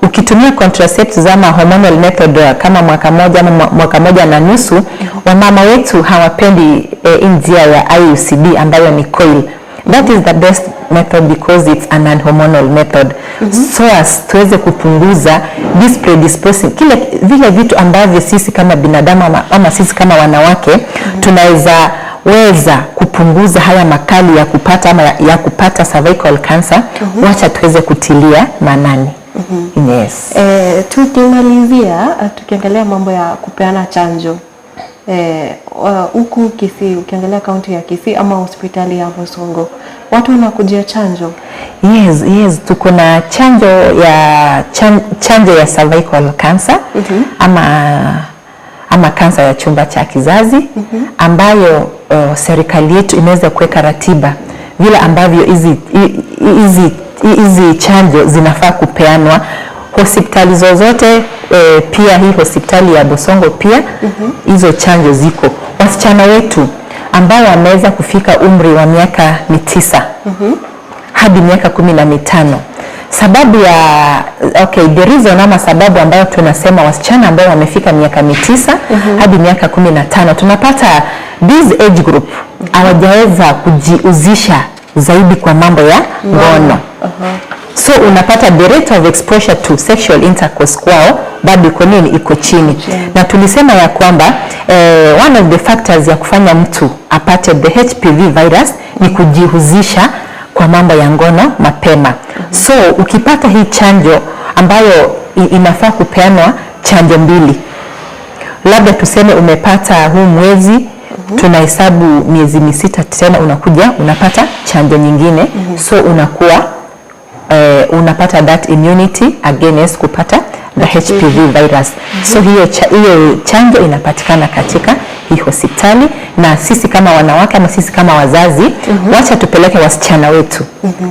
ukitumia contraceptives ama hormonal method kama mwaka moja ama mwaka moja na nusu, wamama wetu hawapendi njia ya IUCD ambayo ni coil. That is the best method because it's a non-hormonal method so as tuweze kupunguza this predisposing kile vile vitu ambavyo sisi kama binadamu ama, ama sisi kama wanawake tunaweza weza kupunguza haya makali ya kupata ama ya, ya kupata cervical cancer. Wacha tuweze kutilia maanani. Yes. Eh, tukimalizia tukiangalia mambo ya kupeana chanjo huku Kisii, ukiangalia kaunti ya Kisii ama hospitali ya Bosongo, watu wanakujia chanjo. Yes, tuko na chanjo ya chanjo ya cervical cancer ama kansa ya chumba cha kizazi ambayo serikali yetu imeweza kuweka ratiba vile ambavyo hizi chanjo zinafaa kupeanwa hospitali zozote. Pia hii hospitali ya Bosongo pia hizo chanjo ziko. Wasichana wetu ambao wameweza kufika umri wa miaka 9 hadi miaka 15. Sababu ya okay, the reason ama sababu ambayo tunasema wasichana ambao wamefika miaka 9 hadi miaka 15, tunapata this age group hawajaweza kujihusisha zaidi kwa mambo ya ngono. So unapata the rate of exposure to sexual intercourse kwao bado iko nini, iko chini. Na tulisema ya kwamba one of the factors ya kufanya mtu apate the HPV virus ni kujihusisha kwa mambo ya ngono mapema. So ukipata hii chanjo ambayo inafaa kupeanwa chanjo mbili, labda tuseme umepata huu mwezi, tunahesabu miezi 6 tena unakuja unapata chanjo nyingine. So unakuwa unapata that immunity against kupata the HPV virus. So hiyo chanjo inapatikana katika hii hospitali, na sisi kama wanawake ama sisi kama wazazi, wacha tupeleke wasichana wetu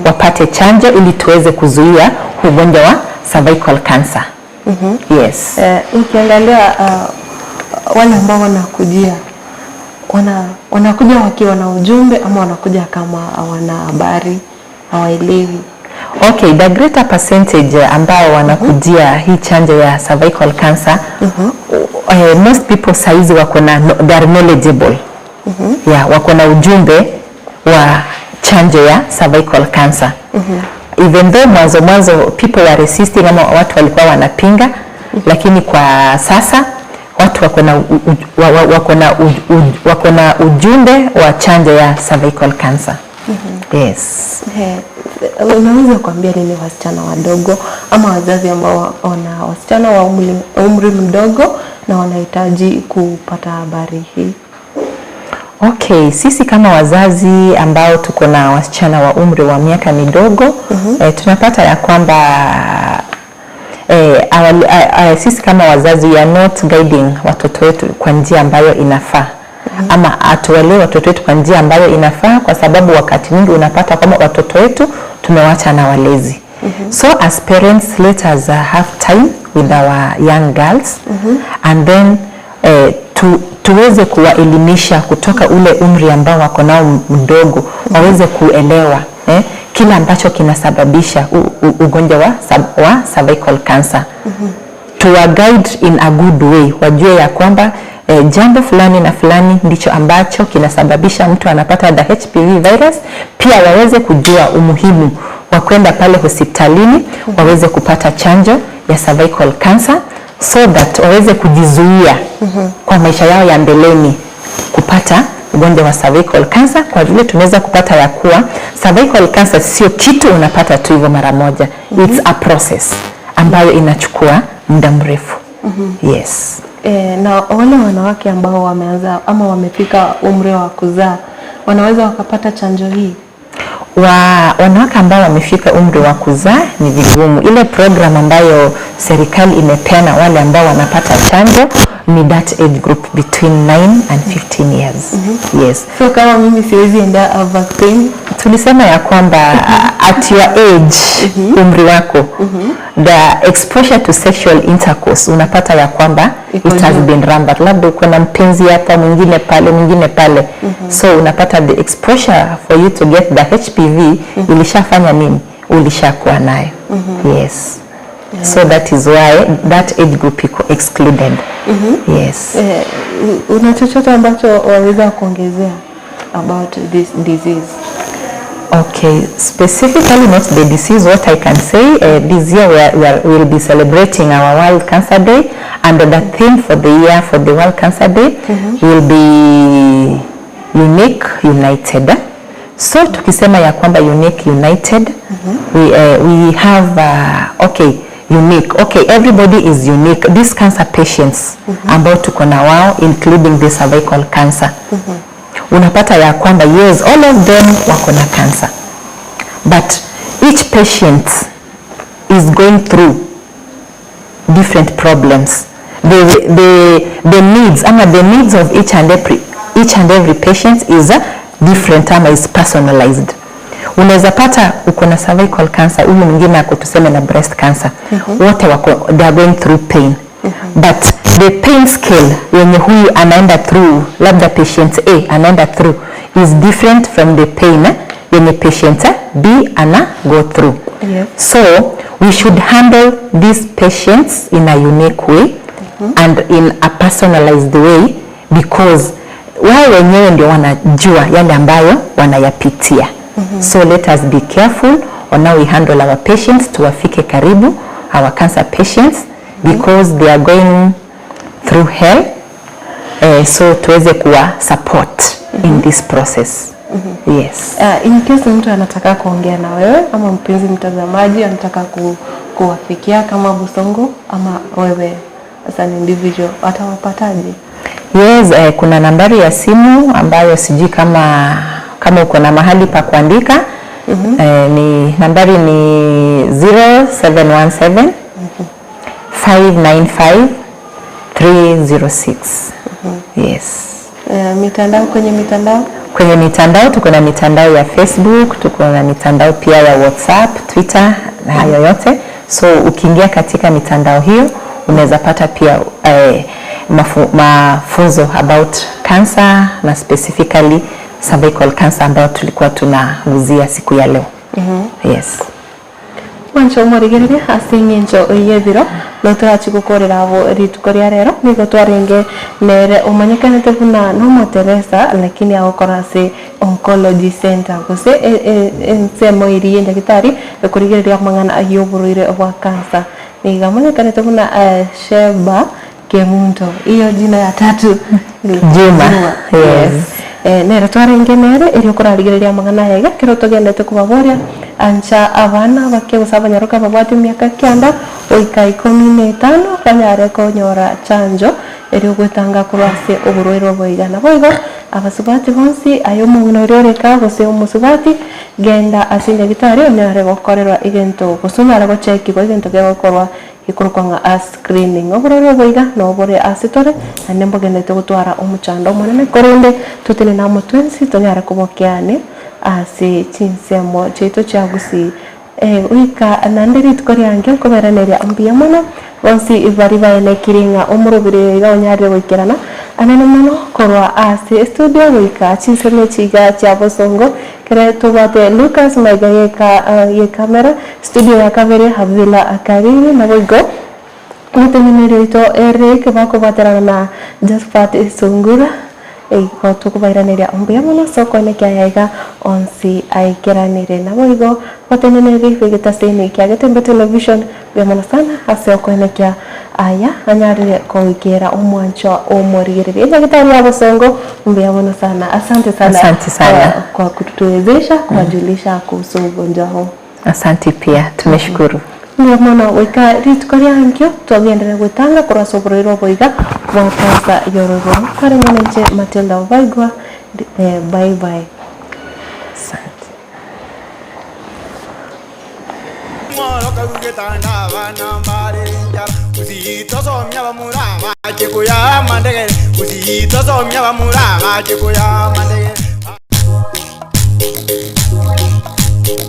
wapate chanjo ili tuweze kuzuia ugonjwa wa cervical cancer. Yes. Ukiangalia wale ambao wanakujia wanakuja wakiwa na ujumbe ama wanakuja kama hawana habari, hawaelewi? Okay, the greater percentage ambao wanakujia hii chanjo ya cervical cancer, most people saizi wako na no, they are knowledgeable. Yeah, wako na ujumbe wa chanjo ya cervical cancer. Even though mwanzo mwanzo people were resisting ama watu walikuwa wanapinga, lakini kwa sasa watu wako na ujumbe wa chanjo ya cervical cancer. Yes. Unaweza kuambia nini wasichana wadogo ama wazazi ambao wana wasichana wa umri mdogo na wanahitaji kupata habari hii? Okay, sisi kama wazazi ambao tuko na wasichana wa umri wa miaka midogo, tunapata ya kwamba sisi kama wazazi we are not guiding watoto wetu kwa njia ambayo inafaa ama hatuwalee watoto wetu kwa njia ambayo inafaa, kwa sababu wakati mwingi unapata kwamba watoto wetu tumewacha na walezi. So as parents, let us have time with our young girls and then tuweze kuwaelimisha kutoka ule umri ambao wako nao mdogo, waweze kuelewa kile ambacho kinasababisha ugonjwa wa cervical cancer. Tuwa guide in a good way, wajue ya kwamba jambo fulani na fulani ndicho ambacho kinasababisha mtu anapata the HPV virus. Pia waweze kujua umuhimu wa kwenda pale hospitalini waweze kupata chanjo ya cervical cancer so that waweze kujizuia kwa maisha yao ya mbeleni kupata ugonjwa wa cervical cancer, kwa vile tumeweza kupata ya kuwa cervical cancer sio kitu unapata tu hivyo mara moja. It's a process ambayo inachukua muda mrefu. Yes. Na wale wanawake ambao wameanza ama wamefika umri wa kuzaa wanaweza wakapata chanjo hii? Wanawake ambao wamefika umri wa kuzaa ni vigumu. Ile program ambayo serikali imepeana wale ambao wanapata chanjo ni that age group between 9 and 15 years. Yes. So kama mimi siwezi enda a vaccine? Tulisema ya kwamba at your age, umri wako, the exposure to sexual intercourse unapata ya kwamba Iko it has juu. been rampant. Labda uko na mpenzi hapa, mwingine pale, mwingine pale. So unapata the exposure for you to get the HPV ilishafanya nini? Ulishakuwa nayo. Yes. So that is why that age group iko excluded. Yes. Una chochote ambacho waweza kuongezea about this disease? Okay, specifically not the disease, what I can say, this year we are, we are, we will be celebrating our World Cancer Day and the theme for the year for the World Cancer Day will be Unique United. So tukisema ya kwamba Unique United, we have, okay, unique. Okay, everybody is unique. These cancer patients ambao tuko na wao including the cervical cancer. Unapata ya kwamba yes, all of them wako na cancer. But each patient is going through different problems. The needs ama the needs of each and every patient is different ama is personalized. Unaweza pata uko na cervical cancer, huyu mwingine ako tuseme na breast cancer. Wote wako, they are going through pain. But the pain scale yenye huyu anaenda through, labda patient A anaenda through is different from the pain yenye patient B ana go through. So we should handle these patients in a unique way and in a personalized way because wao wenyewe ndio wanajua yale ambayo wanayapitia. So let us be careful on how we handle our patients, tuwafike karibu our cancer patients because they are going through hell. So tuweze kuwa support in this process. Yes. In case mtu anataka kuongea na wewe ama mpenzi mtazamaji anataka kuwafikia kama Bosongo ama wewe as an individual, atawapataje? Yes, kuna nambari ya simu ambayo sijui kama uko na mahali pa kuandika. Ni nambari ni 0717 595 306. Yes. Mitandao, kwenye mitandao? Kwenye mitandao tuko na mitandao ya Facebook, tuko na mitandao pia ya WhatsApp, Twitter na hayo yote. So ukiingia katika mitandao hiyo unaweza pata pia mafunzo about cancer na specifically cervical cancer ambayo tulikuwa tunaguzia siku ya leo. Yes. Mwancho omorigereria ase eng'encho y'ebiro noturachi gokorera abo rituko ria rero nigo twarenge nere omanyekanete buna nomoteresa lakini agokora ase oncology center gose ensemo eri endagitari ekorigereria amang'ana ya oborwaire bwa cancer niga amanyekanete buna Sheba Kemunto, hiyo jina ya tatu. Juma. Yes. Nere twarenge nere erio korarigereria amang'ana aya iga kero togendete kobaboria ancha abana bake gose abanyaroka babwate emiaka 9 goika 15 banyare konyora chanjo erio gwetanga korwa ase oborwaire obo iga. Nabo igo abasubati bonsi aye omong'ina oria oreka gose omosubati genda ase nyagitari onyare gokorerwa egento gose onyare gochekigwa egento kegokorwa gekorokwa ng'a a screening. Oborwaire obo iga nobore ase tore naende mbogendete gotwara omochando omonene korende totenene amo twensi tonyare kobokiani ase chinsemo chiaito chia gusii. Goika naende rituko riange nkobereneria mbuya mono bonsi baria baenekire ng'a omorobiri oyo iga onyarire goikerana anene mono korwa ase estudio goika chinsemo echi iga chia bosongo ekere tobwate Lucas maiga ye camera studio ya kabere Havila Kariri naboigo omoteneneri oito Eric bakobwaterana na Josphat Sungura. Igo tokobairaneria mbuya mono ase okoenekia aya iga onsi aikeranire. Naboigo abateneneri b'egetasini kia Getembe Television mbuya mono sana ase okoenekia aya anyarire koikera omwanchwa omorigereria. Enyagitari ya bosongo mbuya mono sana. Asante sana. Asante sana. Kwa kutuwezesha kuwajulisha kuhusu ugonjwa huu. Asante pia, tumeshukuru. Mbuya mono goika rituko ria nkio twagenderera gwetanga korwa ase oborwaire obo iga bwa cancer yorogoro. Kwarenge ninche Matilda Obaigwa, bye bye. Asante.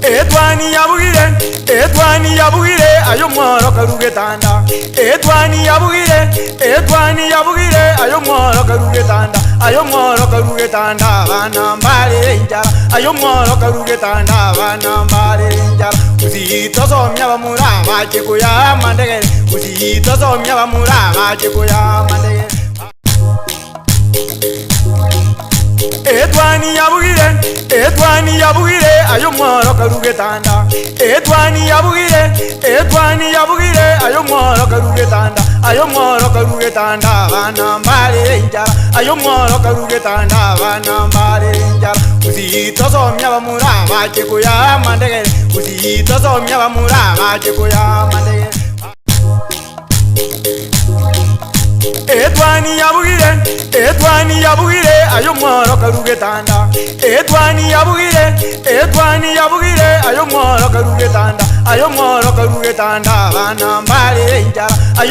Etwani yabugire, etwani yabugire, ayo mworo karugetanda. Etwani yabugire, etwani yabugire, ayo mworo karugetanda. Ayo mworo karugetanda, bana mbare injara. Ayo mworo karugetanda, bana mbare injara. Usitosomya bamura bache kuya mandegere. Usitosomya bamura bache kuya mandegere. Etwani yabugire, etwani yabugire, ayo mworo karugetanda. Etwani yabugire, etwani yabugire, ayo mworo karugetanda. Ayo mworo karugetanda, abana mbare enjara. Ayo mworo karugetanda, abana mbare enjara. Usitosomia bamura bache kuyama ndegere. Usitosomia bamura bache kuyama ndegere. Etwani yabugire, etwani yabugire, ayo mworo karugetanda. Etwani yabugire, etwani yabugire, ayo mworo karugetanda. Ayo mworo karugetanda, abana mbare enjara. Ayo